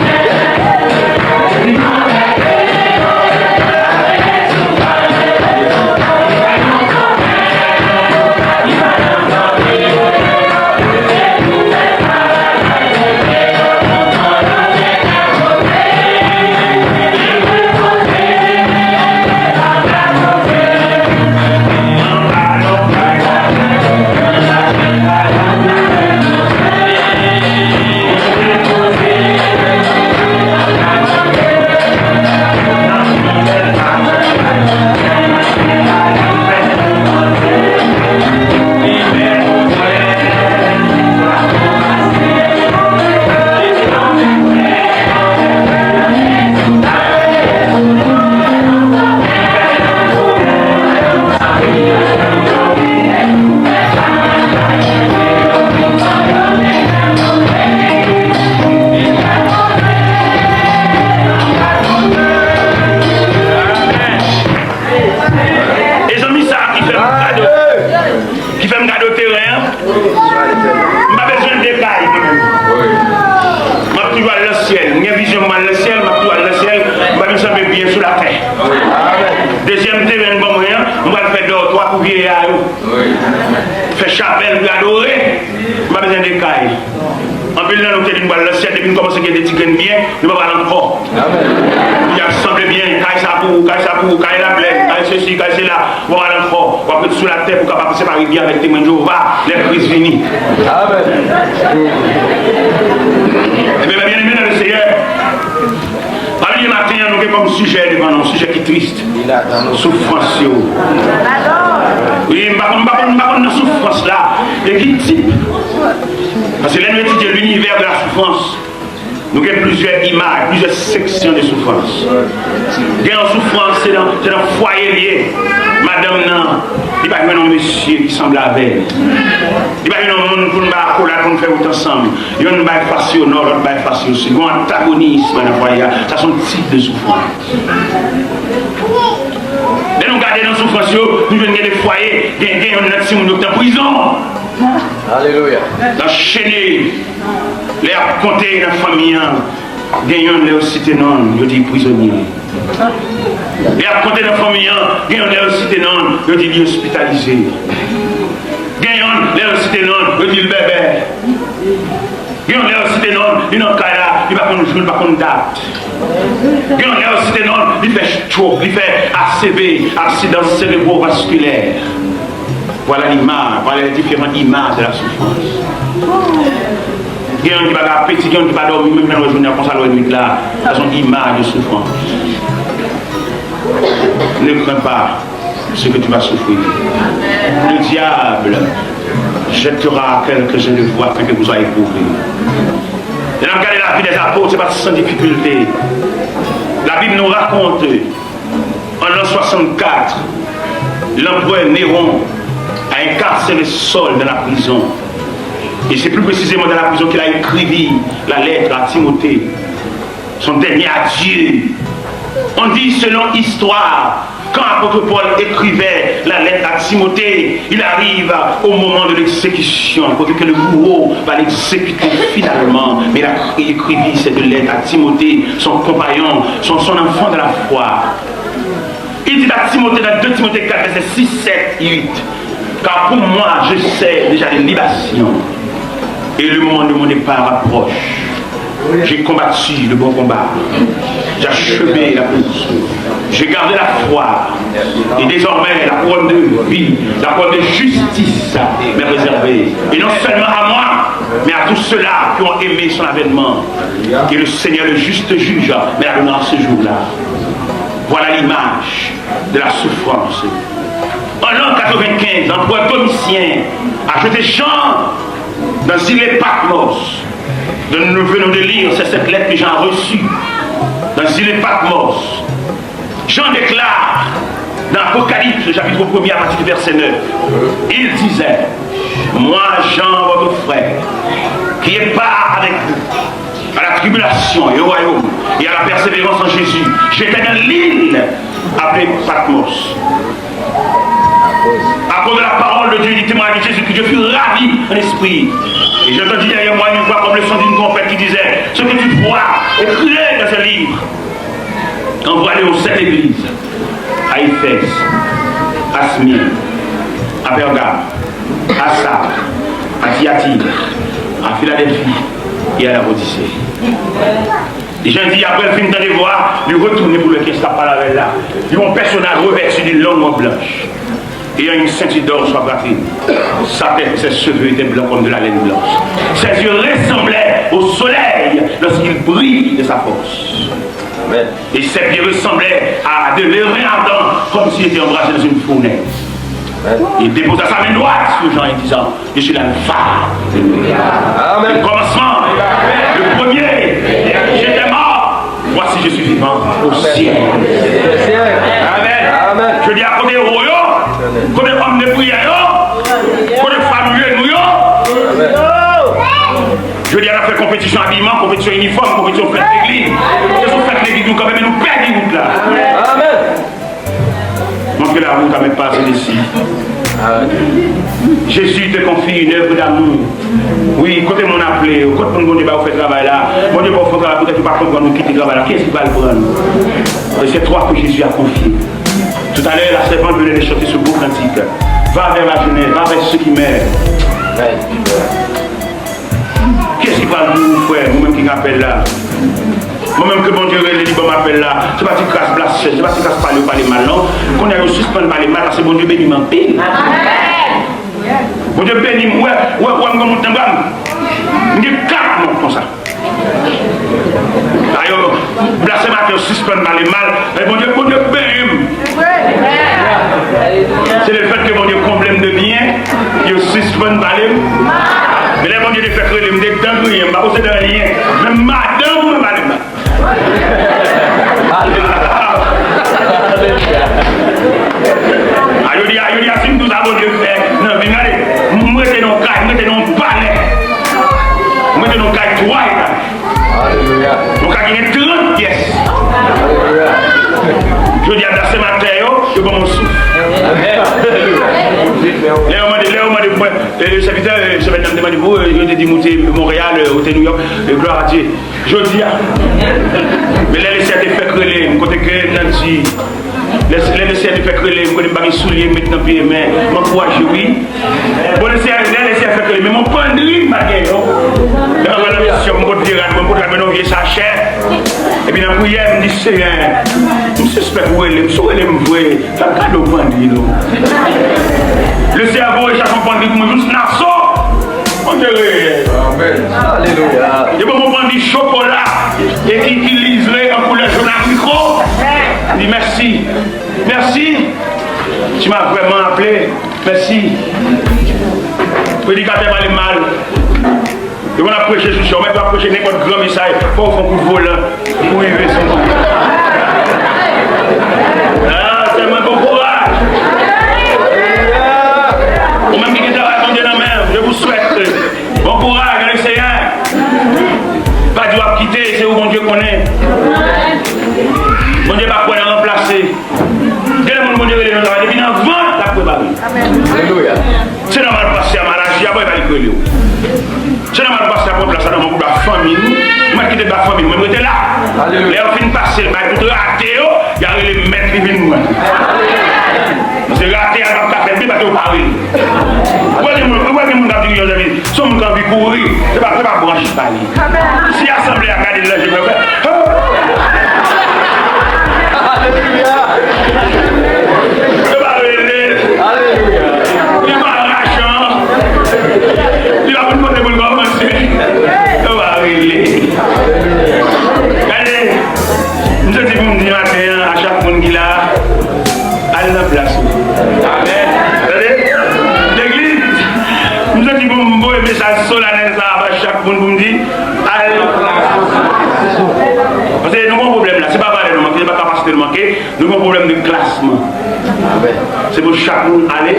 Ki fè m gade teren an. M pa bezwen de kay, mwen menm. M ap toujou al nan syèl. M gen vizyon, m al nan syèl, m ap toujou al nan syèl. M pa bezwen sanble byen sou latè. Dezyèm teren ban mwen an, m pral fè dòtwa pou vyeya yo. Fè chapèl pou yo adore. M pa bezwen de kay. Anpil nan nou te di nou pral nan syèl, depi nou kòmanse gen de ti grenn byen, nou pa pral ankò. Y ap sanble byen, kay sa pou ou, kay sa pou ou, kay la plèn, kay sesi, kay sela, ou pa pral ankò. W ap ret sou latè pou w kapab separe byen avèk Temwen Jewova lè Kris vini. Ebyen, mè byeneme nan Lesenyè, pa bliye maten an, nou gen kòm sijè devan nou, sijè ki tris. Soufrans yo. Wi, m pa konn, m pa konn, m pa konn nan soufrans la. E ki tip? Paske lè nou etidye linivè de la soufrans, nou gen plizyè imaj, plizyè seksyon de soufrans. Gen yon soufrans, se nan, se nan fwaye l ye. Madanm nan, li pa jwenn yon mesye ki sanble avè l. Li pa jwenn yon moun pou n bay akolad, pou n fè wout ansanm. Yonn bay fas yo nò, lòt bay fas yo sid. Gen yon antagonis nan fwaye a. Sa se yon tip de soufrans. Lè nou gade nan soufrans yo, nou jwenn gen de fwaye, gen, gen yonn nan timoun yo ki nan prizon. Alelouya. Nan chene, lè y ap konte nan fanmi an, gen yonn lè yo site non l, yo di l prizonye. Lè y ap konte nan fanmi an, gen yonn lè yo site non l, yo di li ospitalize. Gen yonn lè yo site non l, yo di l bèbè. Gen yon lè yo site non l, li nan kay la, li pa konn jou, li pa konn dat. Gen yon lè yo site non l, li fè stroke, li fè A C V, aksidan serebrovaskilè. Voilà l'image, voilà les différentes images de la souffrance. Gen yon ki pa gen apeti, gen yon ki pa dòmi, menm jan nou wè jounen an konsa, lè w wè nwit la, sa se yon imaj de soufrans. Ne crains pas ce que tu vas souffrir. Le diable jettera quelques-uns de vous afin que vous soyez éprouvé. Lè n ap gade lavi dèzapot, se pa t san difikilte. Labib nou rakonte, an l'an soixante-quatre, l'empereur Néron a incarcéré Saul dans la prison. Et c'est plus précisément dans la prison qu'il a écrit la lettre à Timothée, son dernier adieu. On dit, selon histoire, quand l'apôtre Paul écrivait la lettre à Timothée, il arrive au moment de l'exécution, côté que le bourreau va l'exécuter finalement. Mais il a écrit cette lettre à Timothée, son compagnon, son, son enfant de la foi. Il dit à Timothée, dans deux Timothée quatre, versets six, sept et huit, car pour moi, je sers déjà de libation, et le moment de mon départ approche. J'ai combattu le bon combat. J'ai achevé la course. J'ai gardé la foi. Et désormais, la couronne de vie, la couronne de justice m'est réservée. Et non seulement à moi, mais à tous ceux-là qui ont aimé son avènement. Et le Seigneur, le juste juge, me la donnera ce jour-là. Voilà l'image de la souffrance. En l'an quatre-vingt-quinze, l'empereur Domitien a jeté Jean dans île Patmos, dont nous venons de lire, c'est cette lettre que Jean a reçue dans île Patmos. Jean déclare dans Apocalypse, chapitre premier, à partir du verset neuf, il disait, moi, Jean, votre frère, qui ai part avec vous à la tribulation et au royaume et à la persévérance en Jésus, j'étais dans l'île appelée Patmos. À cause de la parole de Dieu, du témoignage de Jésus, que je fus ravi en esprit. Et j'entendis derrière moi une voix comme le son d'une trompette qui disait, ce que tu vois, écris-le dans un livre. Envoie-le aux sept églises, à Éphèse, à Smyrne, à Pergame, à Sardes, à Thyatire, à Philadelphie et à Laodicée. Jan di, apre l fin tande vwa, li retounen pou l wè kiyès k ap pale avè l la. Li wè yon pèsonaj revèti d'une longue robe blanche, ayant une ceinture d'or sur la poitrine. Sa tèt, ses cheveux étaient blancs comme de la laine blanche. Ses yeux ressemblaient au soleil lorsqu'il brille de sa force. Amen. Et ses pieds ressemblaient à de l'airain ardent, comme s'il était embrasé dans une fournaise. Il déposa sa main droite sur Jean et disant, je suis l'alpha, le commencement, le premier. J'étais mort, voici je suis vivant au ciel. Amen. Amen. Je dis à côté au yo, côté homme de prière yo, côté famille nou yo. Jodi a, n ap fè konpetisyon abiman, konpetisyon inifòm, konpetisyon fèt legliz. Se sou fèt legliz nou kanpe, men nou pèdi wout la. Amen. Montre la route à mes pas ainsi. Jésus te confie une œuvre d'amour. Wi, kote moun ap rele yo, kote moun Bondye ba yo fè travay la, Bondye ba yo fè travay, poutèt yo pa konprann, yo kite travay la. Kiyès ki pral pran nou? C'est toi que Jésus a confié. Tout à l'heure, la servante venait de chanter ce beau cantique. Va vers la jeunesse, va vers ceux qui meurent. Kiyès ki pral pou ou, frè, ou menm ki gen apèl la? Mwen menm ke Bondye rele, li ban m apèl la. Se pa ti kras blasfèm, se pa ti kras pale yo pale mal, non. Kounye a yo sispann pale mal, paske Bondye beni m anpil. Bondye beni m, wè, wè, wè, m gen moun nan bra m. M gen kat mòn konsa. Ayo, blasfèmatè yo sispann pale mal. E Bondye, Bondye beni m. Se le fèt ke Bondye konble m de byen, yo sispann pale m. Men lè Bondye te fèk rele m, m te dan griyen, m pa posede anyen. Menm madanm mwen pale m mal. A, yo di, a, yo di, a, si m di w sa Bondye fè nan vi m, gade, m rete nan yon kay, m rete nan yon palè. M rete nan yon kay twa etay. Alelouya. Yon kay ki gen trant pyès. Alelouya. Jodi a, blasfèmatè yo, yo ban m yon souf. Amèn. Lè yo mande, lè yo mande pou mwen, e, sèvitè, e, semèn nan m te mande pou, e, yo te di m ou te Monreyal, e, ou te Nouyòk, e, glwa a Dye. Jodi a. Men lè Lesenyè te fèk rele m, kote ke m nan di, lè, lè Lesenyè te fèk rele m, kote m pa gen soulye m met nan pye, men m ankouraje wi. Bon, Lesenyè, lè Lesenyè fèk rele m, men m yon pandri m pa t gen non. Lè m ap al nan misyon, m pot vye rad mwen, m pot rad mwen nan yon vye sachè. Epi nan priyè, m di, Senyè, m sispèk ou rele m, si w rele m vre, fè m kado pandri non. Lesenyè voye chache yon pandri pou mwen jous Naso. Bondye reyèl. Amèn. Alelouya. Yo ban m yon pandri chokola e ki, ki lizre an koulè jòn agriko. M di mèsi. Mèsi. Tu m'as vraiment appelé. Mèsi. Predikatè pale mal. Yo konn ap preche sou chè, ou mèt ap preche nenpòt gran mesaj, fò w fè yon kout volan pou rive sou moun. Ah, sè mwen, bon kouraj. Ou menm ki gen travay Bondye nan men w, je vous souhaite bon courage dans le Seigneur. Pa di w ap kite, se ou Bondye konnen. Bondye pa kwè nan ranplase. Gen lè moun Bondye rele nan travay, depi nan vant, l ap prepare. Alelouya. Se nòmal pastè a mal aji, apre pa li k rele w. Se nòmal pastè a pran plas la nan men pou ba fanmi nou. Ou mèt kite l ba fanmi nou, men rete la. Alelouya. Lè yo fin pase l bay tout rate yo, y a rele mèt li vin pran. Paske rate a p ap ka fè byen paske yo pa rele. Ou wè gen moun, ou wè gen moun k ap dirije yon zèvi, se yon moun k anvi kouri, se pa, se pa branch pa li. Si asanble a gade l nan je, yo fè, oh! Alelouya! Yo pa rele l. Alelouya! Li pa rajan. Li pa konn kote pou l kòmanse. Yo pa rele l. Gade, m soti pou m di maten an a chak moun ki la, al nan plas ou. Amèn. Tande? Legliz, m soti pou m voye mesaj solanèl sa a ba chak moun pou m di, al. Paske nou gen yon pwoblèm la, se pa valè nou manke, se pa kapasite nou manke, nou gen yon pwoblèm de klasman. Amèn. Se pou chak moun ale,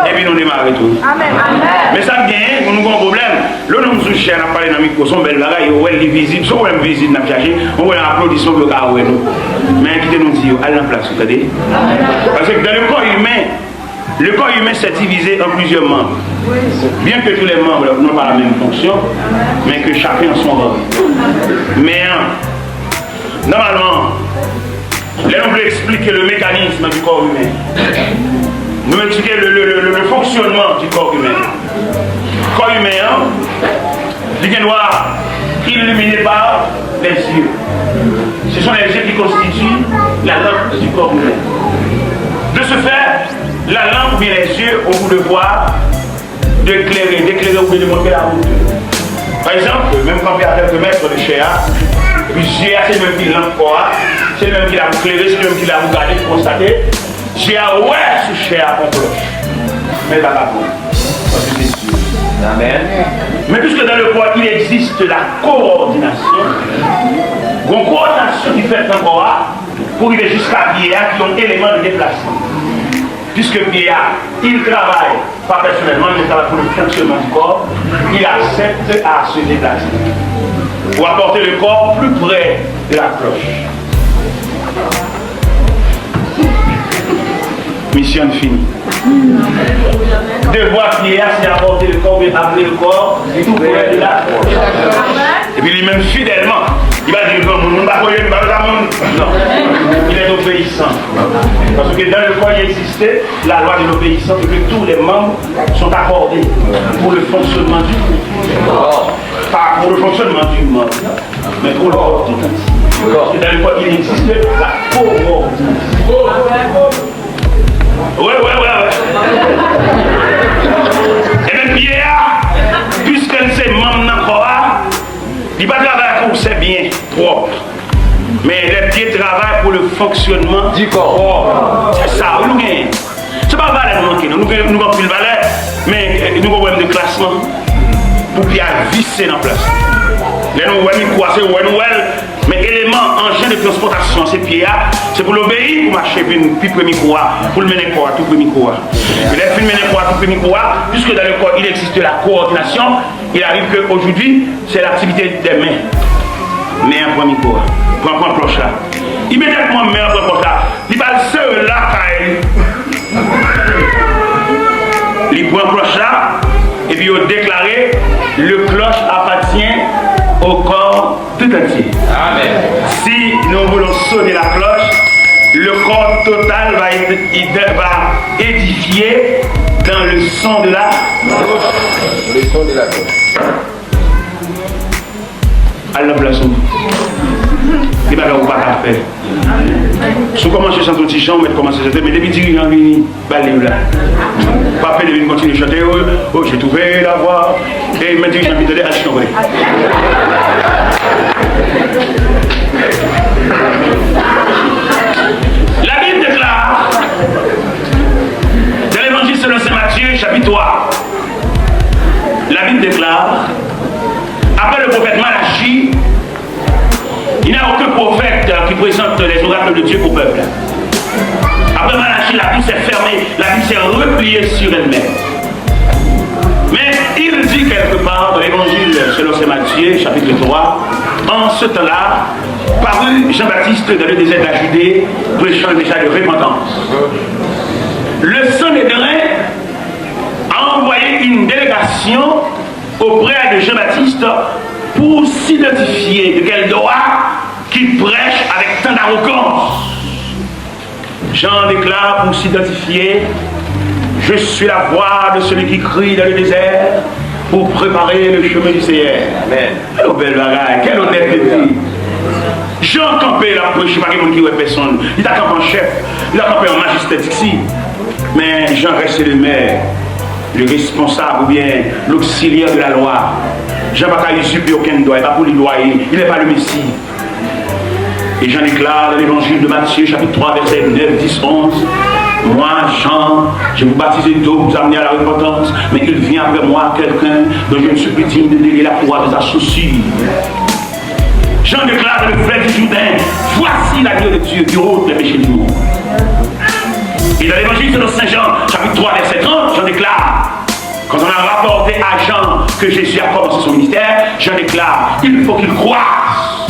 epi nou demare tou. Amèn. Men sa k genyen, nou gen yon pwoblèm. Lè w nonm sou chè, n ap pale nan mikwo, se yon bèl bagay, yo wè l, li vizib, se yon pwoblèm vizib n ap chache, yon pwoblèm aplodisman pou yo ka wè nou. Men kite nou di yo, al nan plas ou, tande? Paske dans le corps humain, le corps humain s'est divisé en plusieurs membres. Bien que tous les membres n'ont pas la même fonction, mais que chacun a son rôle. Men, nòmalman, lè nou vle eksplike le mécanisme du corps humain, nou eksplike le, le, le, le, le fonctionnement du corps humain. Kò imen an, li gen dwa iliminé par les yeux. Ce sont les yeux qui constituent la lampe du corps humain. De ce fait, la lampe ou bien les yeux ont pour devoir de klere, de klere oubyen de montre la route. Pa egzanp, menm kanpe a kèlke mèt de chè a, epi zye a se li menm ki lanp kò a, se li menm ki la pou klere, se li menm ki la pou gade, pou konstate. Zye a wè sou chè a kon klòch, men l pa ka pran, paske se zye. Amèn. Men puisque dans le corps il existe la coordination, gon kowòdinasyon ki fèt nan kò a pou rive jiska pye a, ki yon eleman de deplasman. Puisque pye a, il travaille pas personnellement, il travaille pour le fonctionnement du corps, il accepte à se déplacer pour apporter le corps plus près de la cloche. Misyon fini. Devwa pye a, se apòte le corps, oubyen amener le corps tout près de la croix. Epi li menm fidèlman, li pa di granmoun, moun pa konnen, li pa granmoun. Non. Il est obéissant. Parce que dans le corps, il existe la loi de l'obéissance et que tous les membres sont accordés pour le fonctionnement du corps. Pas pour le fonctionnement du membre, mais pour le corps tout entier. Parce que dans le corps, il existe la coordination. Wè, wè, wè, wè. Ebyen, pye a, piske l se manm nan kò a, li pa travay pou sèvi byen pwòp. Men lè pye travay pou le fonctionnement du corps. Se sa, wi, nou genyen. Se pa valè nou manke, non. Nou gen, nou gen anpil valè, men, eh, nou gen pwoblèm de klasman. Pou pye a vise nan plas. Lè nou wè mikwo a, se wè nou wè l. Men eleman, anjen de transpòtasyon, se pye a. Se pou l obeyi, pou mache vin pi pre mikwo a, pou l mennen kò a tou pre mikwo a. E lè l fin mennen kò a tou pre mikwo a, puisque dans le corps, il existe la coordination, il arrive que aujourd'hui, c'est l'activité des mains. Men an pran mikwo a. Pran, pran klòch la. Imedyatman, men an pran klòch la. Li ba l sere lakay li. Li pran klòch la, epi yo deklare, le cloche appartient au corps tout entier. Amen. Si nous voulons sonner la cloche, le corps total va être, va édifier dans le son de la cloche. Le son de la cloche. Al nan plas ou. Gen bagay ou pa ka fè. Si w kòmanse chante yon ti jan, ou mèt kòmanse chante, men depi dirijan vini, ba l liv la. Pa pede vin kontinye chante, oh, oh, j'ai trouvé la voix. E men dirijan vin tande, al chante. La Bible déclare, dans l'Évangile selon saint Matthieu, chapitre trois, la Bible déclare, après le prophète Malachie, il n'y a aucun prophète qui présente les oracles de Dieu au peuple. Après Malachie, la Bible s'est fermée, la Bible s'est repliée sur elle-même. Mais il dit quelque part dans l'Évangile selon saint Matthieu, chapitre trois, en ce temps-là, parut Jean-Baptiste dans le désert de la Judée, prêchant le message de repentance. Le Sanhédrin a envoyé une délégation auprès de Jean-Baptiste pour s'identifier de quel droit qu'il prêche avec tant d'arrogance. Jean déclare pour s'identifier, je suis la voix de celui qui crie dans le désert pour préparer le chemin du Seigneur. Amen. Quel bèl bagay, quel honnêteté. Jan kanpe, l ap preche, pa gen moun ki wè pèsonn. Li ta kanpe an chèf, li ta kanpe an majistra diksi. Men Jan reste le maire, le responsable oubyen l'auxiliaire de la loi. Jan pa ka izipe okenn dwa, e pa pou li lwa ye, il n'est pas le Messie. Et Jean déclare dans l'évangile de Matthieu, chapitre trois, versets neuf, dix, onze, moi, Jean, je vous baptise d'eau, vous amenez à la repentance, mais il vient après moi quelqu'un dont je ne suis plus digne de délier la courroie de sa chaussure. Jean déclare dans le fleuve du Jourdain, voici l'agneau de Dieu qui ôte les péchés du monde. Et dans l'évangile selon saint Jean, chapitre trois, verset trente, Jean déclare, quand on a rapporté à Jean que Jésus a commencé son ministère, Jean déclare, il faut qu'il croisse.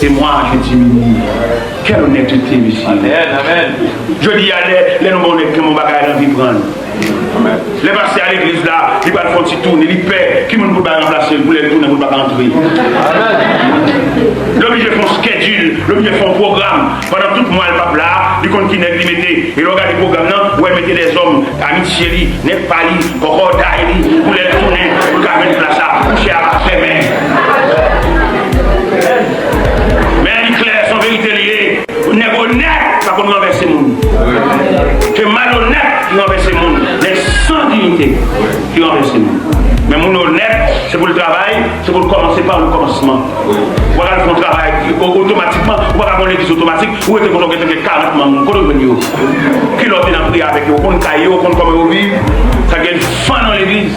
Et moi, je diminue. Quelle honnêteté, mesye. Amen, amen. Jodi a, lè, lè nou wè yon nèg gen yon bagay l anvi pran l. Lè pastè a legliz la, li pral fè yon ti tounen, li pè ki moun pou l bay ranplase l, pou lè l tounen, pou l pa ka antre. Li oblije fè yon schedule, li oblije fè yon pwogram. Pandan tout mwa l p ap la, li konn ki nèg li mete. E lè w gade pwogram nan, ou wè l mete dèzòm, amitye li, nèg pa li, kòkòday li, pou lè l tounen, pou l ka jwenn plas la, kouche a pa fèmen. Men li klè, se yon verite li ye. Nèg onèt pa konn ranvèse moun. Se malonèt ki ranvèse moun. Nèg san diyite ki ranvèse moun. Men moun onèt, se pou l travay, se pou l kòmanse pa le kòmansman. Ou pa ka al fè yon travay o-, otomatikman, ou pa ka fè yon legliz otomatik, ou rete konsa, ou gen karant manm, kote w jwenn yo? Kilè w te nan priyè avèk yo, ou konn kay yo, ou konn kòman yo viv? Sa gen fann nan legliz.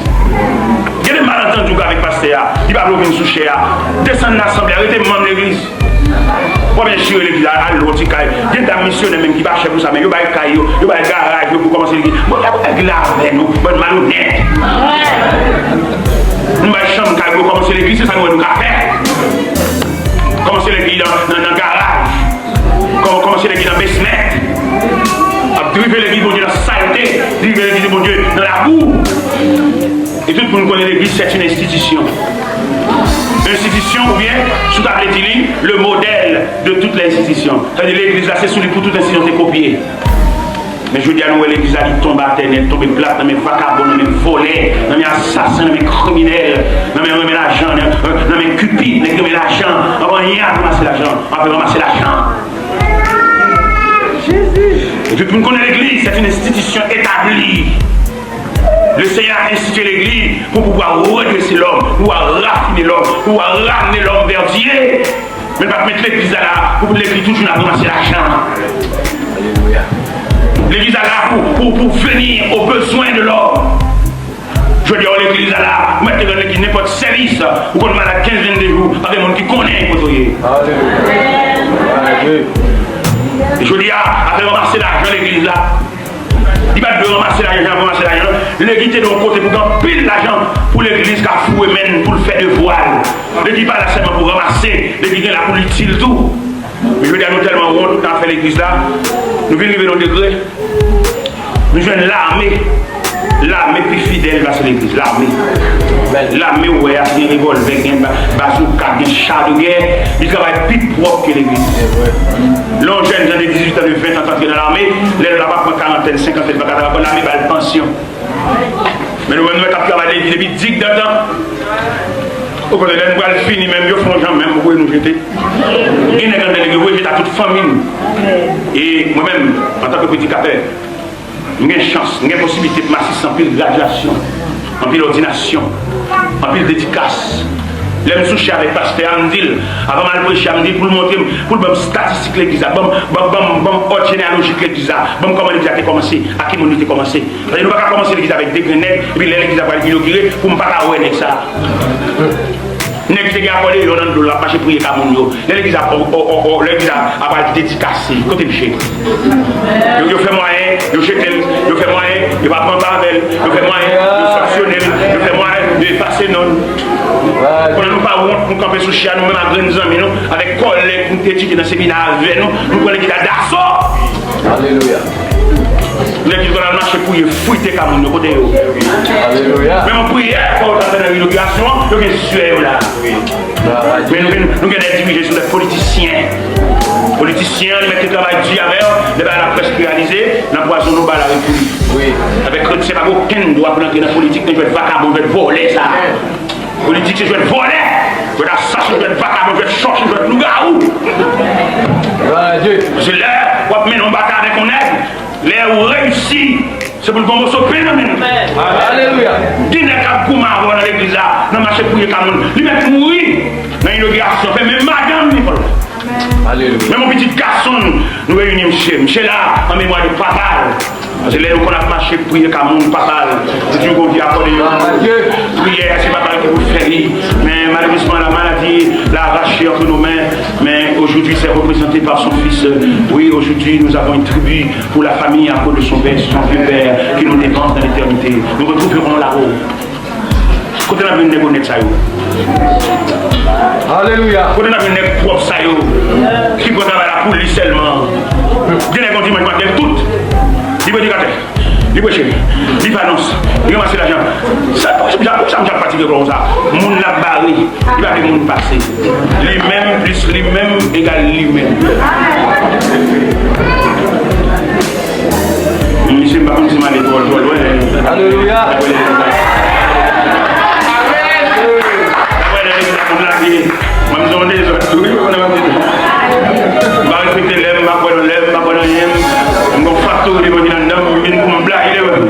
Gen de malantandi ou gen avèk pastè a, li pa vle w vin sou chè a. Desann nan asanble a, rete manm legliz. W ap enchire legliz la, al lwe yon ti kay. Gen dam misyonè menm ki pa chè pou sa, men yo bay kay yo, yo bay garaj yo pou kòmanse legliz. Bon, lè pou nèg la avè nou, bann malonèt. Nou bay chanm kay pou yo kòmanse legliz, se sa nou wè nou ka fè. Kòmanse legliz nan, nan, nan garaj. Kòm-, kòmanse legliz nan basement. Ap Li rive legliz Bondye nan salte, li rive legliz Bondye nan labou. E tout moun konnen legliz, c'est une institution. Institution, oubyen, si w ta vle di li, le modèle de toutes les institutions. Sa vle di legliz la, se sou li pou tout enstitisyon te kopye. Men jodi a, nou wè legliz la, li tonbe atè nèt, tonbe plat nan men vakabon, nan men vòlè, nan men asasen, nan men kriminèl, nan men renmen lajan, nan, nan men kipid, nèg renmen lajan. Anvan anyen, al ranmase lajan. Apre ranmase lajan. Epi pou n konnen legliz, c'est une institution établie. Le Seigneur a institué l'église pour pouvoir redresser l'homme, pour pouvoir raffiner l'homme, pour pouvoir ramener l'homme vers Dieu. Men l pa t met legliz la la pou legliz toujou nan ranmase lajan. Legliz la la pou, pou, pou venir aux besoins de l'homme. Jodi a, legliz la la, ou mèt te rann legliz nenpòt sèvis, ou konn malad kenz, venndez jou, pa gen moun ki konnen kote w ye. Jodi a, afè ranmase lajan legliz la, li pa t dwe ranmase lajan, ranmase lajan. Legliz te dwe yon kote pou gen anpil lajan pou legliz ka foure men n, pou l fè devwa l. Legliz pa la sèlman pou ranmase, legliz gen la pou l itil tou. Men jodi a nou tèlman wont nan afè legliz la, nou vin rive nan yon degre, nou jwenn lame. Lame pi fidèl pase legliz, lame. Lame ou wè a, gen revòlvè, gen ba-, bazouka, gen cha de gè, li travay pi pwòp ke legliz. Lè yon jèn jan de dizuit an, de ven an t antre nan lame, lè l ap pran karantèn, senkantèn, li pa ka travay ankò, lame ba l pansyon. Men nou menm nou mèt ap travay legliz depi digdantan. Ou konnen lè nou pral fini menm, yo fè yon jan menm pou voye nou jete. Gen nèg anndan legliz yo voye jete a tout fanmi n. E mwen menm, antanke predikatè, m gen chans, m gen posiblite pou m asiste anpil gradyasyon, anpil òdinasyon, anpil dedikas. Lè m sou chè avèk pastè a, m di l, avan m al preche a, m di l pou l montre m, pou l ban m statistik legliz la, ban m, ban m, ban m, ban m òd jeneyalojik legliz la, ban m kòman legliz la te kòmanse, ak ki moun li te kòmanse. Paske nou pa ka kòmanse legliz avèk de grenn nèg, epi lè legliz la pral inogire, pou m pa ka wè nèg sa a. Nèg ki te gen akòdeyon nan do l, ap mache priye ka moun yo. Lè legliz ap, o, o, o, o, lè legliz ap, ap al dedikase, kote misye? Yo, yo fè mwayen, yo jete l, yo fè mwayen, yo pa pran pa avè l, yo fè mwayen, yo sanksyone l, yo fè mwayen, yo efase non l. Kounye a nou pa wont, nou kanpe sou chè a, nou menm ak grenn zanmi nou, avèk kòlèg nou te etidye nan seminè avè nou, nou pran legliz la daso. Alelouya. Nèg ki konn al mache pou yo frite ka moun yo kote yo. Alelouya. Menm yon priyè, fò yo ta fè nan inogirasyon an, yo gen zyè yo la. Men nou gen, nou gen de dirijè, se de politisyen. Politisyen, li mèt travay di avè yo, lè bagay la prèske reyalize, nan pwazon nou ba la repri. Avèk kretyen, pa gen okenn dwa pou l antre nan politik, nan jwèt vakabon, jwèt vòlè sa. Politik se jwèt vòlè, jwèt asasen, jwèt vakabon, jwèt chòche, jwèt lougawou. Se lè w ap mennen yon batay avèk yon nèg, lè ou reyisi, se pou l gon moso pen nan men l. Alelouya. Gen nèg k ap goumen avè w nan legliz la, nan mache priye ka moun. Li mèt mouri nan inogirasyon, fè menm madanm li vòlè. Alelouya. Menm yon pitit gason n, nou reyini misye. Misye la, an memwa de papa l. Paske lè yo konn ap mache priye ka moun, papa l, yo toujou gon vye akòdeyon. Priyè, se papa l ki pou fè li. Men malerezman, la maladie l'a arraché entre nos mains. Mais aujourd'hui, c'est représenté par son fils. Oui, aujourd'hui, nous avons une tribu pour la famille à cause de son père, son vieux père, qui nous devance dans l'éternité. Nous retrouverons là-haut. Kote n ap jwenn nèg onèt sa yo? Alelouya. Kote n ap jwenn nèg pwòp sa yo? Ki pran travay la pou li sèlman. Gen nèg yon dimanch maten, tout. Li predikatè. Li preche. Li fè anons. Li ranmase lajan. Sa, poukisa, poukisa misye ap fatige konsa? Moun l ap bare. Li pa vle moun pase. Li menm plis li menm egal li menm. Misye, m pa konn si m ale twò, twò lwen. Alelouya. Mwen, m se yon dezòd tou, wi, mwen, m pa respekte lè, m pa kwè nan lè, m pa kwè nan anyen. M gon faktori devan ki anndan m, m vin pou m blayi devan.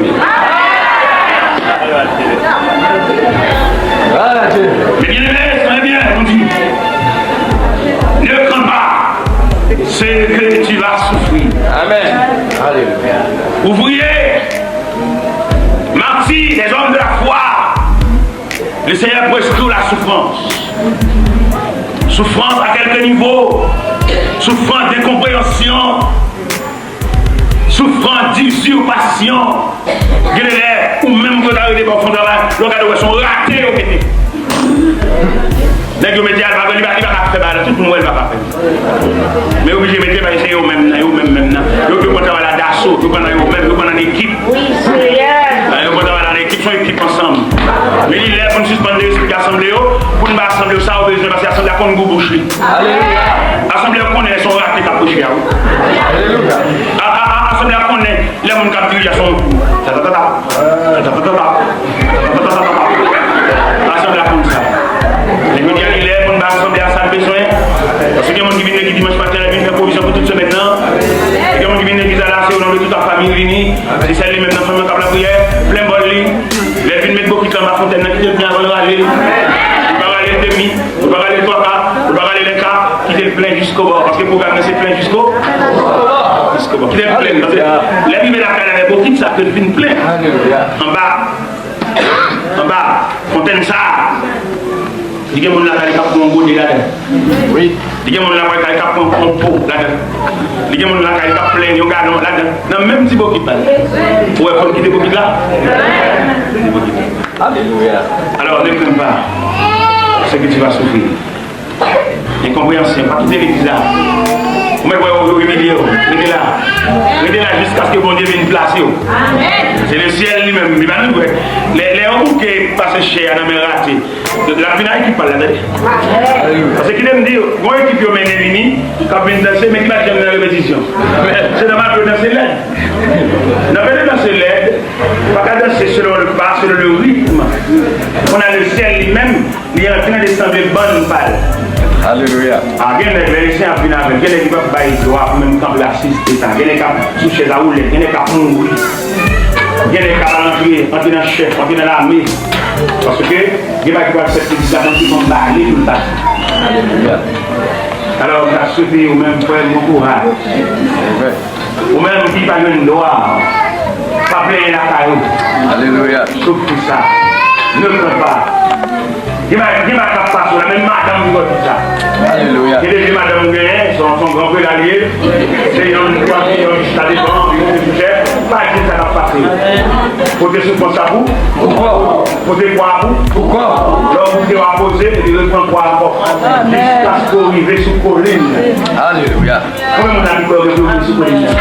Men byeneme, tande byen, nou di, ne crains pas ce que tu vas souffrir. Amen. Aleluya. Ouvrier, martyr, des hommes de la foi, le Seigneur prescrit la souffrance. Souffrance à quelque niveau, souffrance d'incompréhension, souffrance d'usurpation. Gen de lè, ou menm ke w ta rete ba w fè yon travay, lè w gade w wè se yon rate yo mete. Nèg yo mete al, li pa, li pa ka fè bagay Tout moun wè l pa ka fè l. Men yo oblije mete l, paske se yo menm nan, yo menm menm nan. Yo, yo pran travay la daso, yo pran nan yo menm, yo pran nan ekip. Wi, Senyè. Yo pran travay la nan ekip, se yon ekip ansanm. Men li lè pou n sispann derespekte asanble yo, pou n ba asanble yo sa yo bezwen, paske asanble a konn gou bouch li. Alelouya. Asanble yo konnen se yon rate k ap preche a, wi. Alelouya. A, a, a, asanble a konnen lè moun k ap dirije a se yon tatatata, tatatata, tatatata. Asanble a konn sa. Men jodi a, li lè pou n ba asanble a sa l bezwen. Paske gen moun ki vin legliz dimanch maten, l vin fè pwovizyon pou tout semèn nan. Gen moun ki vin legliz la, se o non de tout la fanmi vini. Se sèl li menm nan fanmi an k ap lapriyè, plen bòl li. Lè l vin met bokit la anba fontèn nan, kite l byen avan l rale l. Ou pa rale l demi, ou pa rale l twa ka, ou pa rale l en ka, kite l plen jiskobò. Paske pwogram nan se plen jisko, jiskobò. Kite l plen. Paske lè l rive lakay la avèk bokit sa, ke l fin plen. Anba, anba fontèn sa, li gen moun lakay li k ap pran yon gode ladan. Wi. Li gen moun lakay li k ap pran yon po ladan. Li gen moun lakay li k ap plen yon galon ladan. Nan menm ti bokit la. Ou wè, fò l kite bokit la. Alelouya. Alors, ne crains pas ce que tu vas souffrir. Enkonpreyansyon, pa kite legliz la. Ou mèt wè yo, yo imilye w. Rete la. Rete la jiskaske Bondye vin plase w. Se lesyèl li menm, li pa nou vre. Lè, lè yon bouke pase chè a nan men rate, l ap vin ak ekip pa l la, tande. Paske kite m di w, gon ekip yo mennen vini, k ap vin danse, men ki pa t janm nan repetisyon. Se nòmal pou yo danse lèd. Nan fè de danse lèd, pa ka danse selon le pa, selon le rythme. Kounye a lesyèl li menm, li antre nan desanble bann pa l. Alelouya. A, gen nèg, lè lesyèl ap vin avè l, gen nèg ki p ap bay dwa pou menm kanpe asiste sa. Gen nèg k ap sou chèz a woulèt, gen nèg k ap mouri. Gen nèg k ap antre, antre nan chèf, antre nan lame. Paske gen bagay ki pral fèt ki di sa, bon, se konn bale pou l pase. Alelouya. Alò, m ta swete yo menm, frè m, bon kouraj. Amen. Ou menm ki pa jwenn dwa, pa plenyen lakay ou. Alelouya. Souf pou sa. Ne crains pas. Gen bagay, gen bagay k ap pase w la, menm madanm ou di sa. Alelouya. Gen de vye madanm ou genyen, se yon, se yon gran prela li ye. Se yon, yon, yon, sa depann, yon, yon chè. Pa di sa k ap pase. Pote soufrans la pou ou. Pote kwa pou ou. Lè w pote, w a poze, epi reprann kwa ankò. Jiskaske w rive sou kolin. Alelouya. Konbyen moun la ki kwè yo gen pou yo rive sou kolin nan?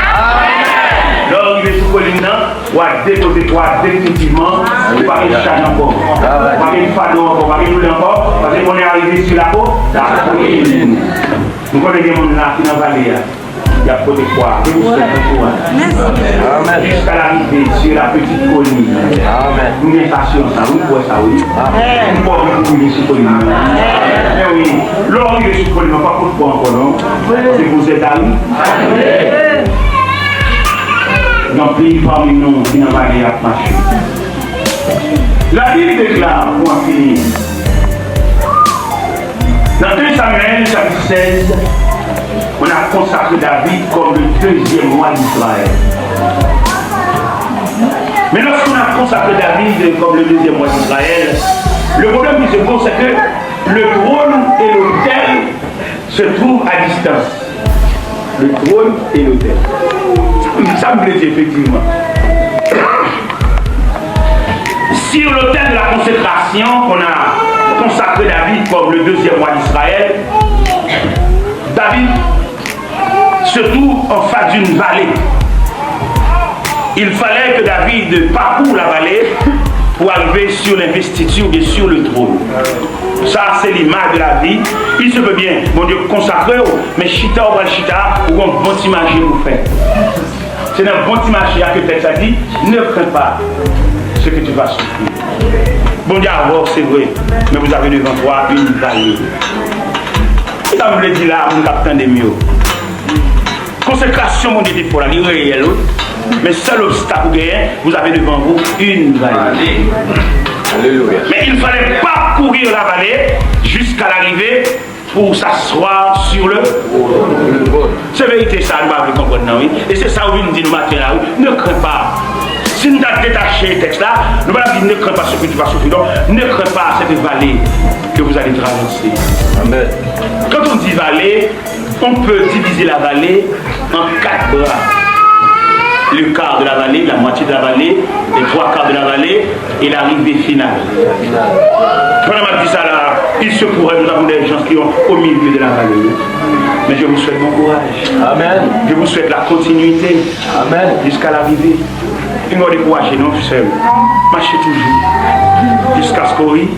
Lè w rive sou kolin nan, w a depoze kwa definitivman, ou pa gen chaj ankò. Ou pa gen fado ankò, ou pa gen doulè ankò, paske kounye a rive sou lapo, lakolin. Nou konnen gen moun la ki nan vale a. Y ap pote kwa, ke ou swete kwa. Jiska larive sur la petite colline. Nou gen pasyans la, wi, pou wè sa, wi. Pou w rive sou kolin nan. Men wi, lè w rive sou kolin nan, pa pot kwa ankò, non. Se pou zèt a, wi. Gen anpil pami nou ki nan vale y ap mache. La Bible déclare, pour en finir, dans un Samuel chapitre seize, on a consacré David comme le deuxième roi d'Israël. Mais lorsqu'on a consacré David comme le deuxième roi d'Israël, le problème qui se pose, c'est que le trône et l'autel se trouve à distance. Le trône et l'autel. Sa m vle di efektivman. Sur l'autel de la consécration qu'on a consacré David comme le deuxième roi d'Israël, David se trouve en face d'une vallée. Il fallait que David parcourt la vallée pour arriver sur l'investiture et sur le trône. Sa, se limaj de lavi. Il se peut bien, Bondye konsakre w, men chita w pral chita, ou gon bon ti mache pou fè. Se nan bon ti mache a ke tèks la di, ne crains pas ce que tu vas souffrir. Bondye avè w, se vre, men vous avez devant toi une vallée. Sa m vle di la, moun k ap tande m yo. Konsekrasyon Bondye te fè w la, li reyèl, wi. Men sèl obstak ou genyen, vous avez devant vous une vallée. Alelouya. Mais il fallait parcourir la vallée jusqu'à l'arrivée pour s'asseoir sur le trône. Se verite sa, nou pa vle konprann nan, wi. E se sa ou vin di nou maten la, wi. Ne crains pas. Si n ta detache tèks la, nou pa t ap di ne crains pas ce que tu vas souffrir, non. Ne crains pas cette vallée que vous allez traverser. Amen. Quand on dit vallée, on peut diviser la vallée en quatre bras. Le quart de la vallée, la moitié de la vallée, les trois quarts de la vallée, Et l'arrivée finale. Pandan m ap di sa la, il se pourrait nous avons des gens qui ont au milieu de la vallée. Mais je vous souhaite bon courage. Amen. Je vous souhaite la continuité. Amen. Jusqu'à l'arrivée. Pi nou dekouraje non, sè m. Mache toujou. Jiskaske w rive.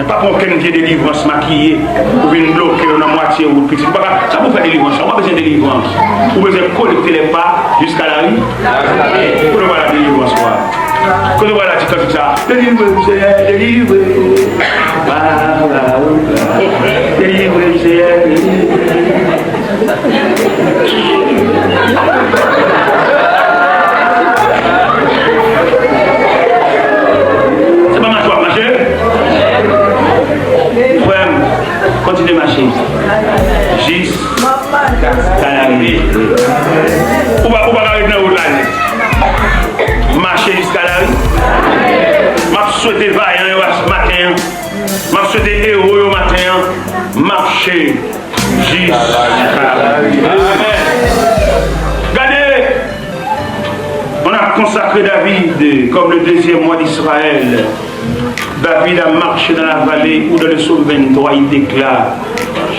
Pa pran okenn vye delivrans makiye pou vin bloke w nan mwatye wout pitit. Ou pa ka, sa pou fè delivrans la. Ou pa bezwen delivrans. Ou bezwen kolekte lè pa jiska lari. Kote w pral la delivrans ou a? Kote w pral la ti kantik sa? Delivre m, Seyè, delivre. Delivre m, Seyè, delivre. Se pa mache w ap mache? Frè m, kontinye mache. Jis ka lari. Ou pa, ou pa ka ret nan wout la nèt. Mache jiska lari. M ap swete vayan yo maten an. M ap swete ewo yo maten an. Mache. Jis. Amèn. Gade, on a consacré David comme le deuxième roi d'Israël. David a marché dans la vallée où dans le psaume vingt-trois, il déclare,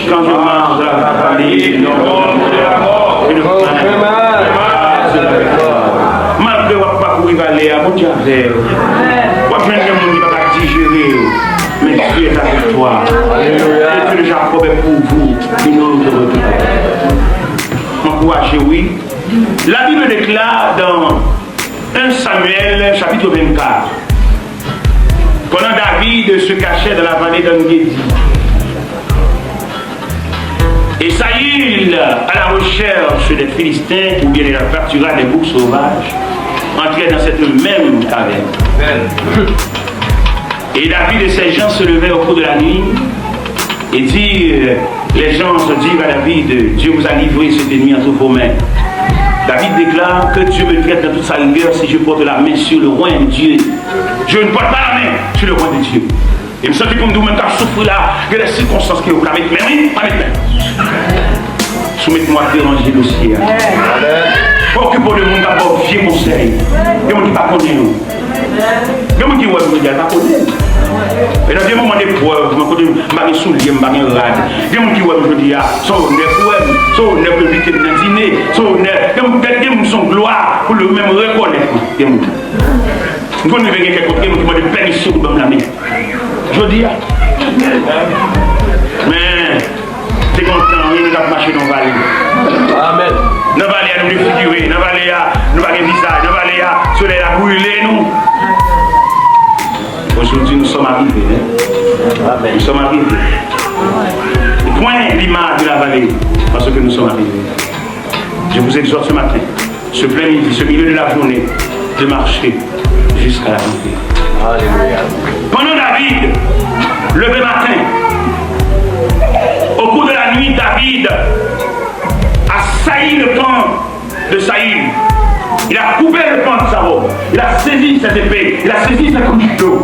quand je marche dans la vallée de l'ombre de la mort, je ne crains mal. Malgre w ap pakouri vale a, Bondye avè w. W ap jwenn gen moun ki pa ka dijere w. Mais Dieu est avec toi. Alléluia. Le Dieu de Jacob est pour vous. Il ne vous rejetera pas. M ankouraje w, wi. La Bible déclare dans un Samuel chapitre vingt-quatre, pendant David se cachait dans la vallée d'En-Guédi, et Saül, à la recherche des Philistins, ou bien de la pâturage des boucs sauvages, entrait dans cette même caverne. Amen. Et David et ses gens se levèrent au cours de la nuit et dirent, les gens dirent à David, Dieu vous a livré cette nuit entre vos mains. David déclare, que Dieu me traite dans toute sa rigueur si je porte la main sur le roi de Dieu. Je ne porte pas la main sur le roi de Dieu. E m santi pou m di w menm k ap soufri la, gen de sikonstans ke yo ka met men wi, pa met men. Si w met men w ap deranje dosye a. Pa okipe w de moun k ap ba w vye konsèy. Gen moun ki pa konnen w. Gen moun ki wè m jodi a, l pa konnen m. E nan de moman de prèv, mwen kote m pa gen soulye, m pa gen rad. Gen moun ki wè m jodi a, se onè pou wè m, se onè pou envite m nan dine, se onè. Gen moun, gen moun se yon glwa pou yo menm rekonèt mwen. Gen moun. M konn rive gen kèk kote, gen moun ki mande pèmisyon pou ban m lamen. Jodi a. Men, te kontan, wi, nou t ap mache nan vale. Amen. Nan vale a, nou defigire. Nan vale a, nou pa gen vizaj. Nan vale a, solèy la brile nou. Aujourd'hui, nous sommes arrivés, hein? Amen. Nous sommes arrivés. Point l'image de la vallée, parce que nous sommes arrivés. Je vous exhorte ce matin, ce plein midi, ce milieu de la journée, de marcher jusqu'à la montée. Alléluia. Pendant David, levait matin, au cours de la nuit, David a sailli le pan de Saül. Il a coupé le pan de sa robe. Il a saisi ses épées. Il a saisi ses cruches d'eau.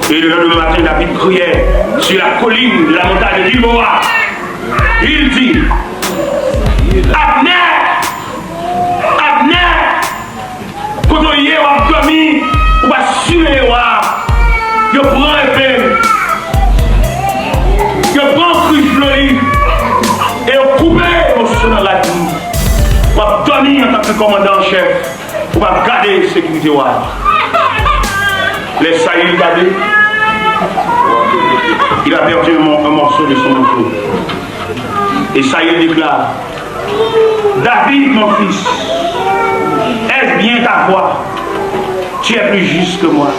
Et le lendemain matin, David criait sur la colline de la montagne de Gilboa. Il dit, Abner, Abner, kote w ye, w ap dòmi, ou pa siveye wa a. Yo pran epe l, yo pran krich dlo li, e yo koupe moso nan rad li. W ap dòmi antanke kòmandan an chèf, ou pa gade sekirite wa a. Lè Saül gade, il a perdu un mor-, un morceau de son manteau. Et Saül déclare, David, mon fils, est-ce bien ta voix? Tu es plus juste que moi.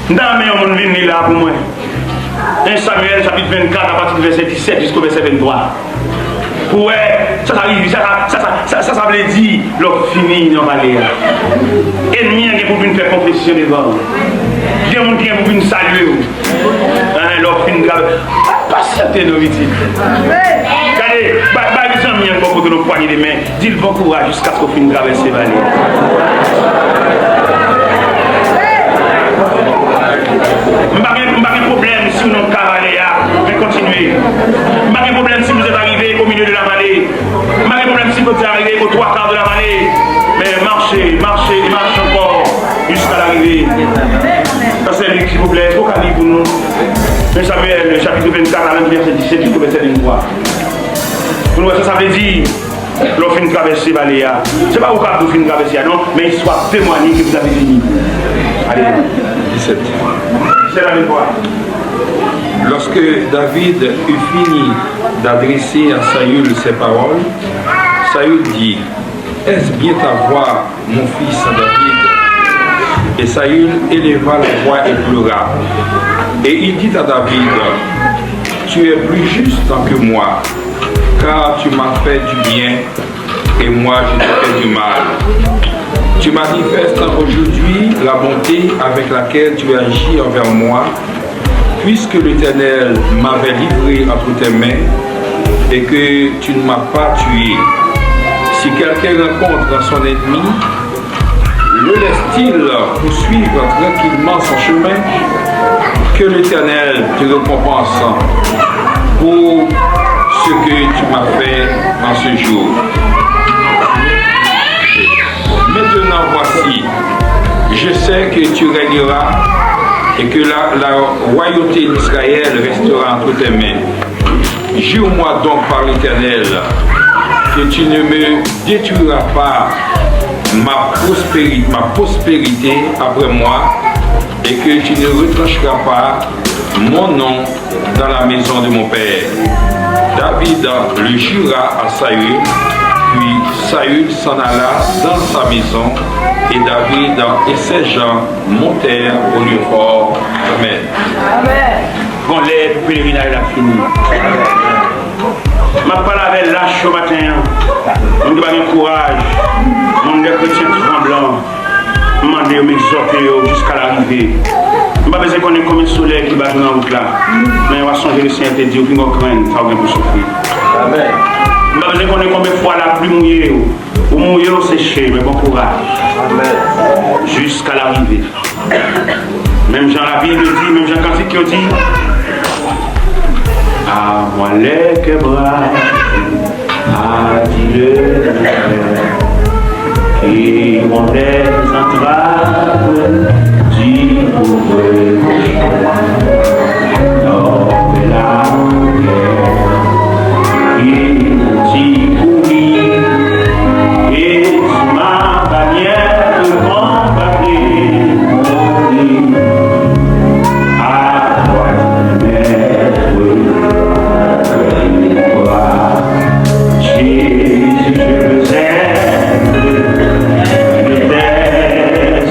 M ta renmen yon moun vin li la pou mwen. En Samyèl, chapit vennkat, apati de vèsè disèt jisko vèsè venntwa. Pou wè, sa sa rive, sa sa, sa sa, sa sa vle di lè w fini nan vale a. Ènmi an gen pou vin fè konfesyon devan w. Gen moun ki gen pou vin salye w. Hein, lè w fin travay, pasyante non pitit. Gade, bay, bay zanmi an bò kote w yon pwanye de men, di l bon kouraj jiskaske w fin travèse vale a. M pa gen, m pa gen pwoblèm si w nan ka vale a, men kontinye. M pa gen pwoblèm si vous êtes arrivé au milieu de la vallée. M pa gen pwoblèm si vous êtes arrivé aux trois quarts de la vallée. Men mache, mache, mache. Jusqu'à l'arrivée. Sa se li, silvouplè, èske w ka li pou nou? Fen Samyèl, chapit vennkat, a vennkat, vèsè disèt jiska vèsè venntwa. Pou nou wè sa sa vle di, lè w fin travèse vale a. Se pa ou k ap di w fin travèse a, non, men istwa ap temwaye ke vous avez fini. Ale. Disèt. Disèt a venntwa. Lorsque David eut fini d'adresser à Saül ces paroles, Saül dit, Est-ce bien ta voix, mon fils David? Et Saül éleva la voix et pleura. Et il dit à David, Tu es plus juste que moi, car tu m'as fait du bien et moi je t'ai fait du mal. Tu manifestes aujourd'hui la bonté avec laquelle tu agis envers moi, puisque l'Éternel m'avait livré entre tes mains et que tu ne m'as pas tué. Si quelqu'un rencontre son ennemi, le laisse-t-il poursuivre tranquillement son chemin? Que l'Éternel te récompense pour ce que tu m'as fait en ce jour. Maintenant voici, je sais que tu régneras et que la, la royauté d'Israël restera entre tes mains. Jure-moi donc par l'Éternel que tu ne me détruiras pas ma prospérité, ma prospérité après moi, et que tu ne retrancheras pas mon nom dans la maison de mon père. David le jura à Saül, puis Saül s'en alla dans sa maison, et David et ses gens montèrent au lieu fort. Amen. Bon lè pou pelerinaj la fini. M ap pale avè lach yo maten an. Moun ki pa gen kouraj, moun de kretyen tranblan. M mande yo, m egzòte yo jiska larive. M pa bezwen konnen konbyen solèy ki bat ou nan wout la, men w a sonje Lesenyè te di w, pi m gon grenn, sa w gen pou soufri. Amen. M pa bezwen konnen konbyen fwa lapli mouye w, ou mouye ou seche, men bon kouraj. Amen. Jiska larive. Menm jan Labib di, menm jan kantik yo di, à moi les cœurs bravés, a dit le Père, qui m'ont des entraves, dit pour eux, l'homme et la guerre, qui m'ont dit pour lui, et sous ma bannière combattre mon lit. À toi, Maître, Jésus, je veux être, je veux être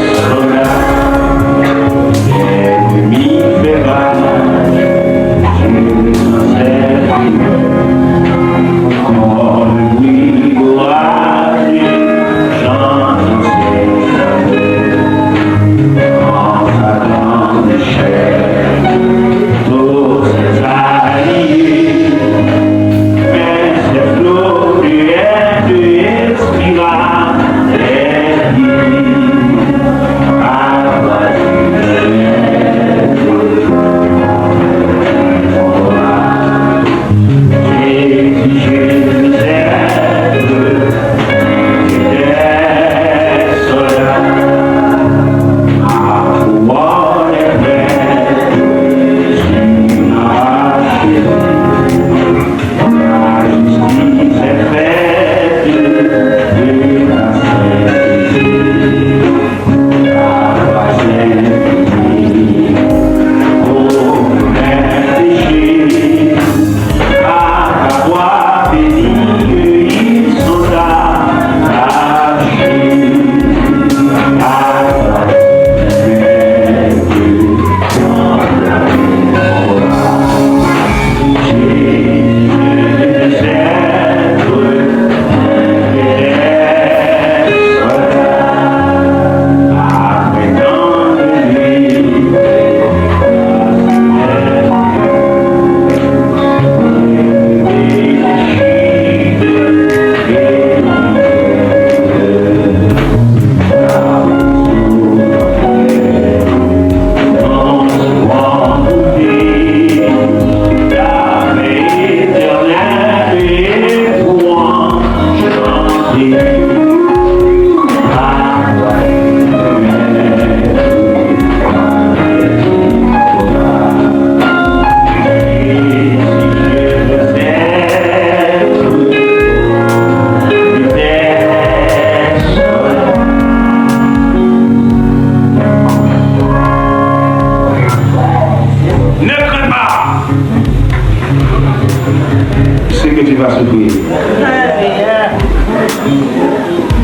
pa soufri.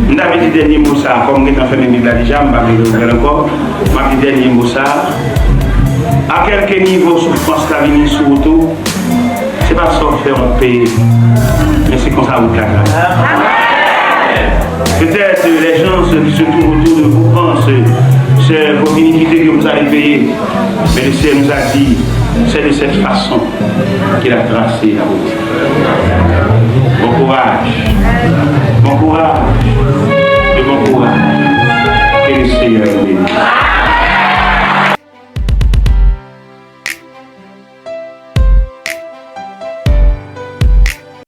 M ta vle di dènye mo sa, kòm m gentan fèmen Bib la deja, m pa vle ouvè l ankò. M ap di dènye mo sa. A kèlke nivo soufrans ka vini sou ou tou, se pa sa w fè w ap peye, men se konsa wout la trase. Peut-être les gens qui se trouvent autour de vous pensent c'est votre iniquité que vous allez payer, mais le Seigneur nous a dit c'est de cette façon qu'il a tracé la route. Bon courage. Bon courage.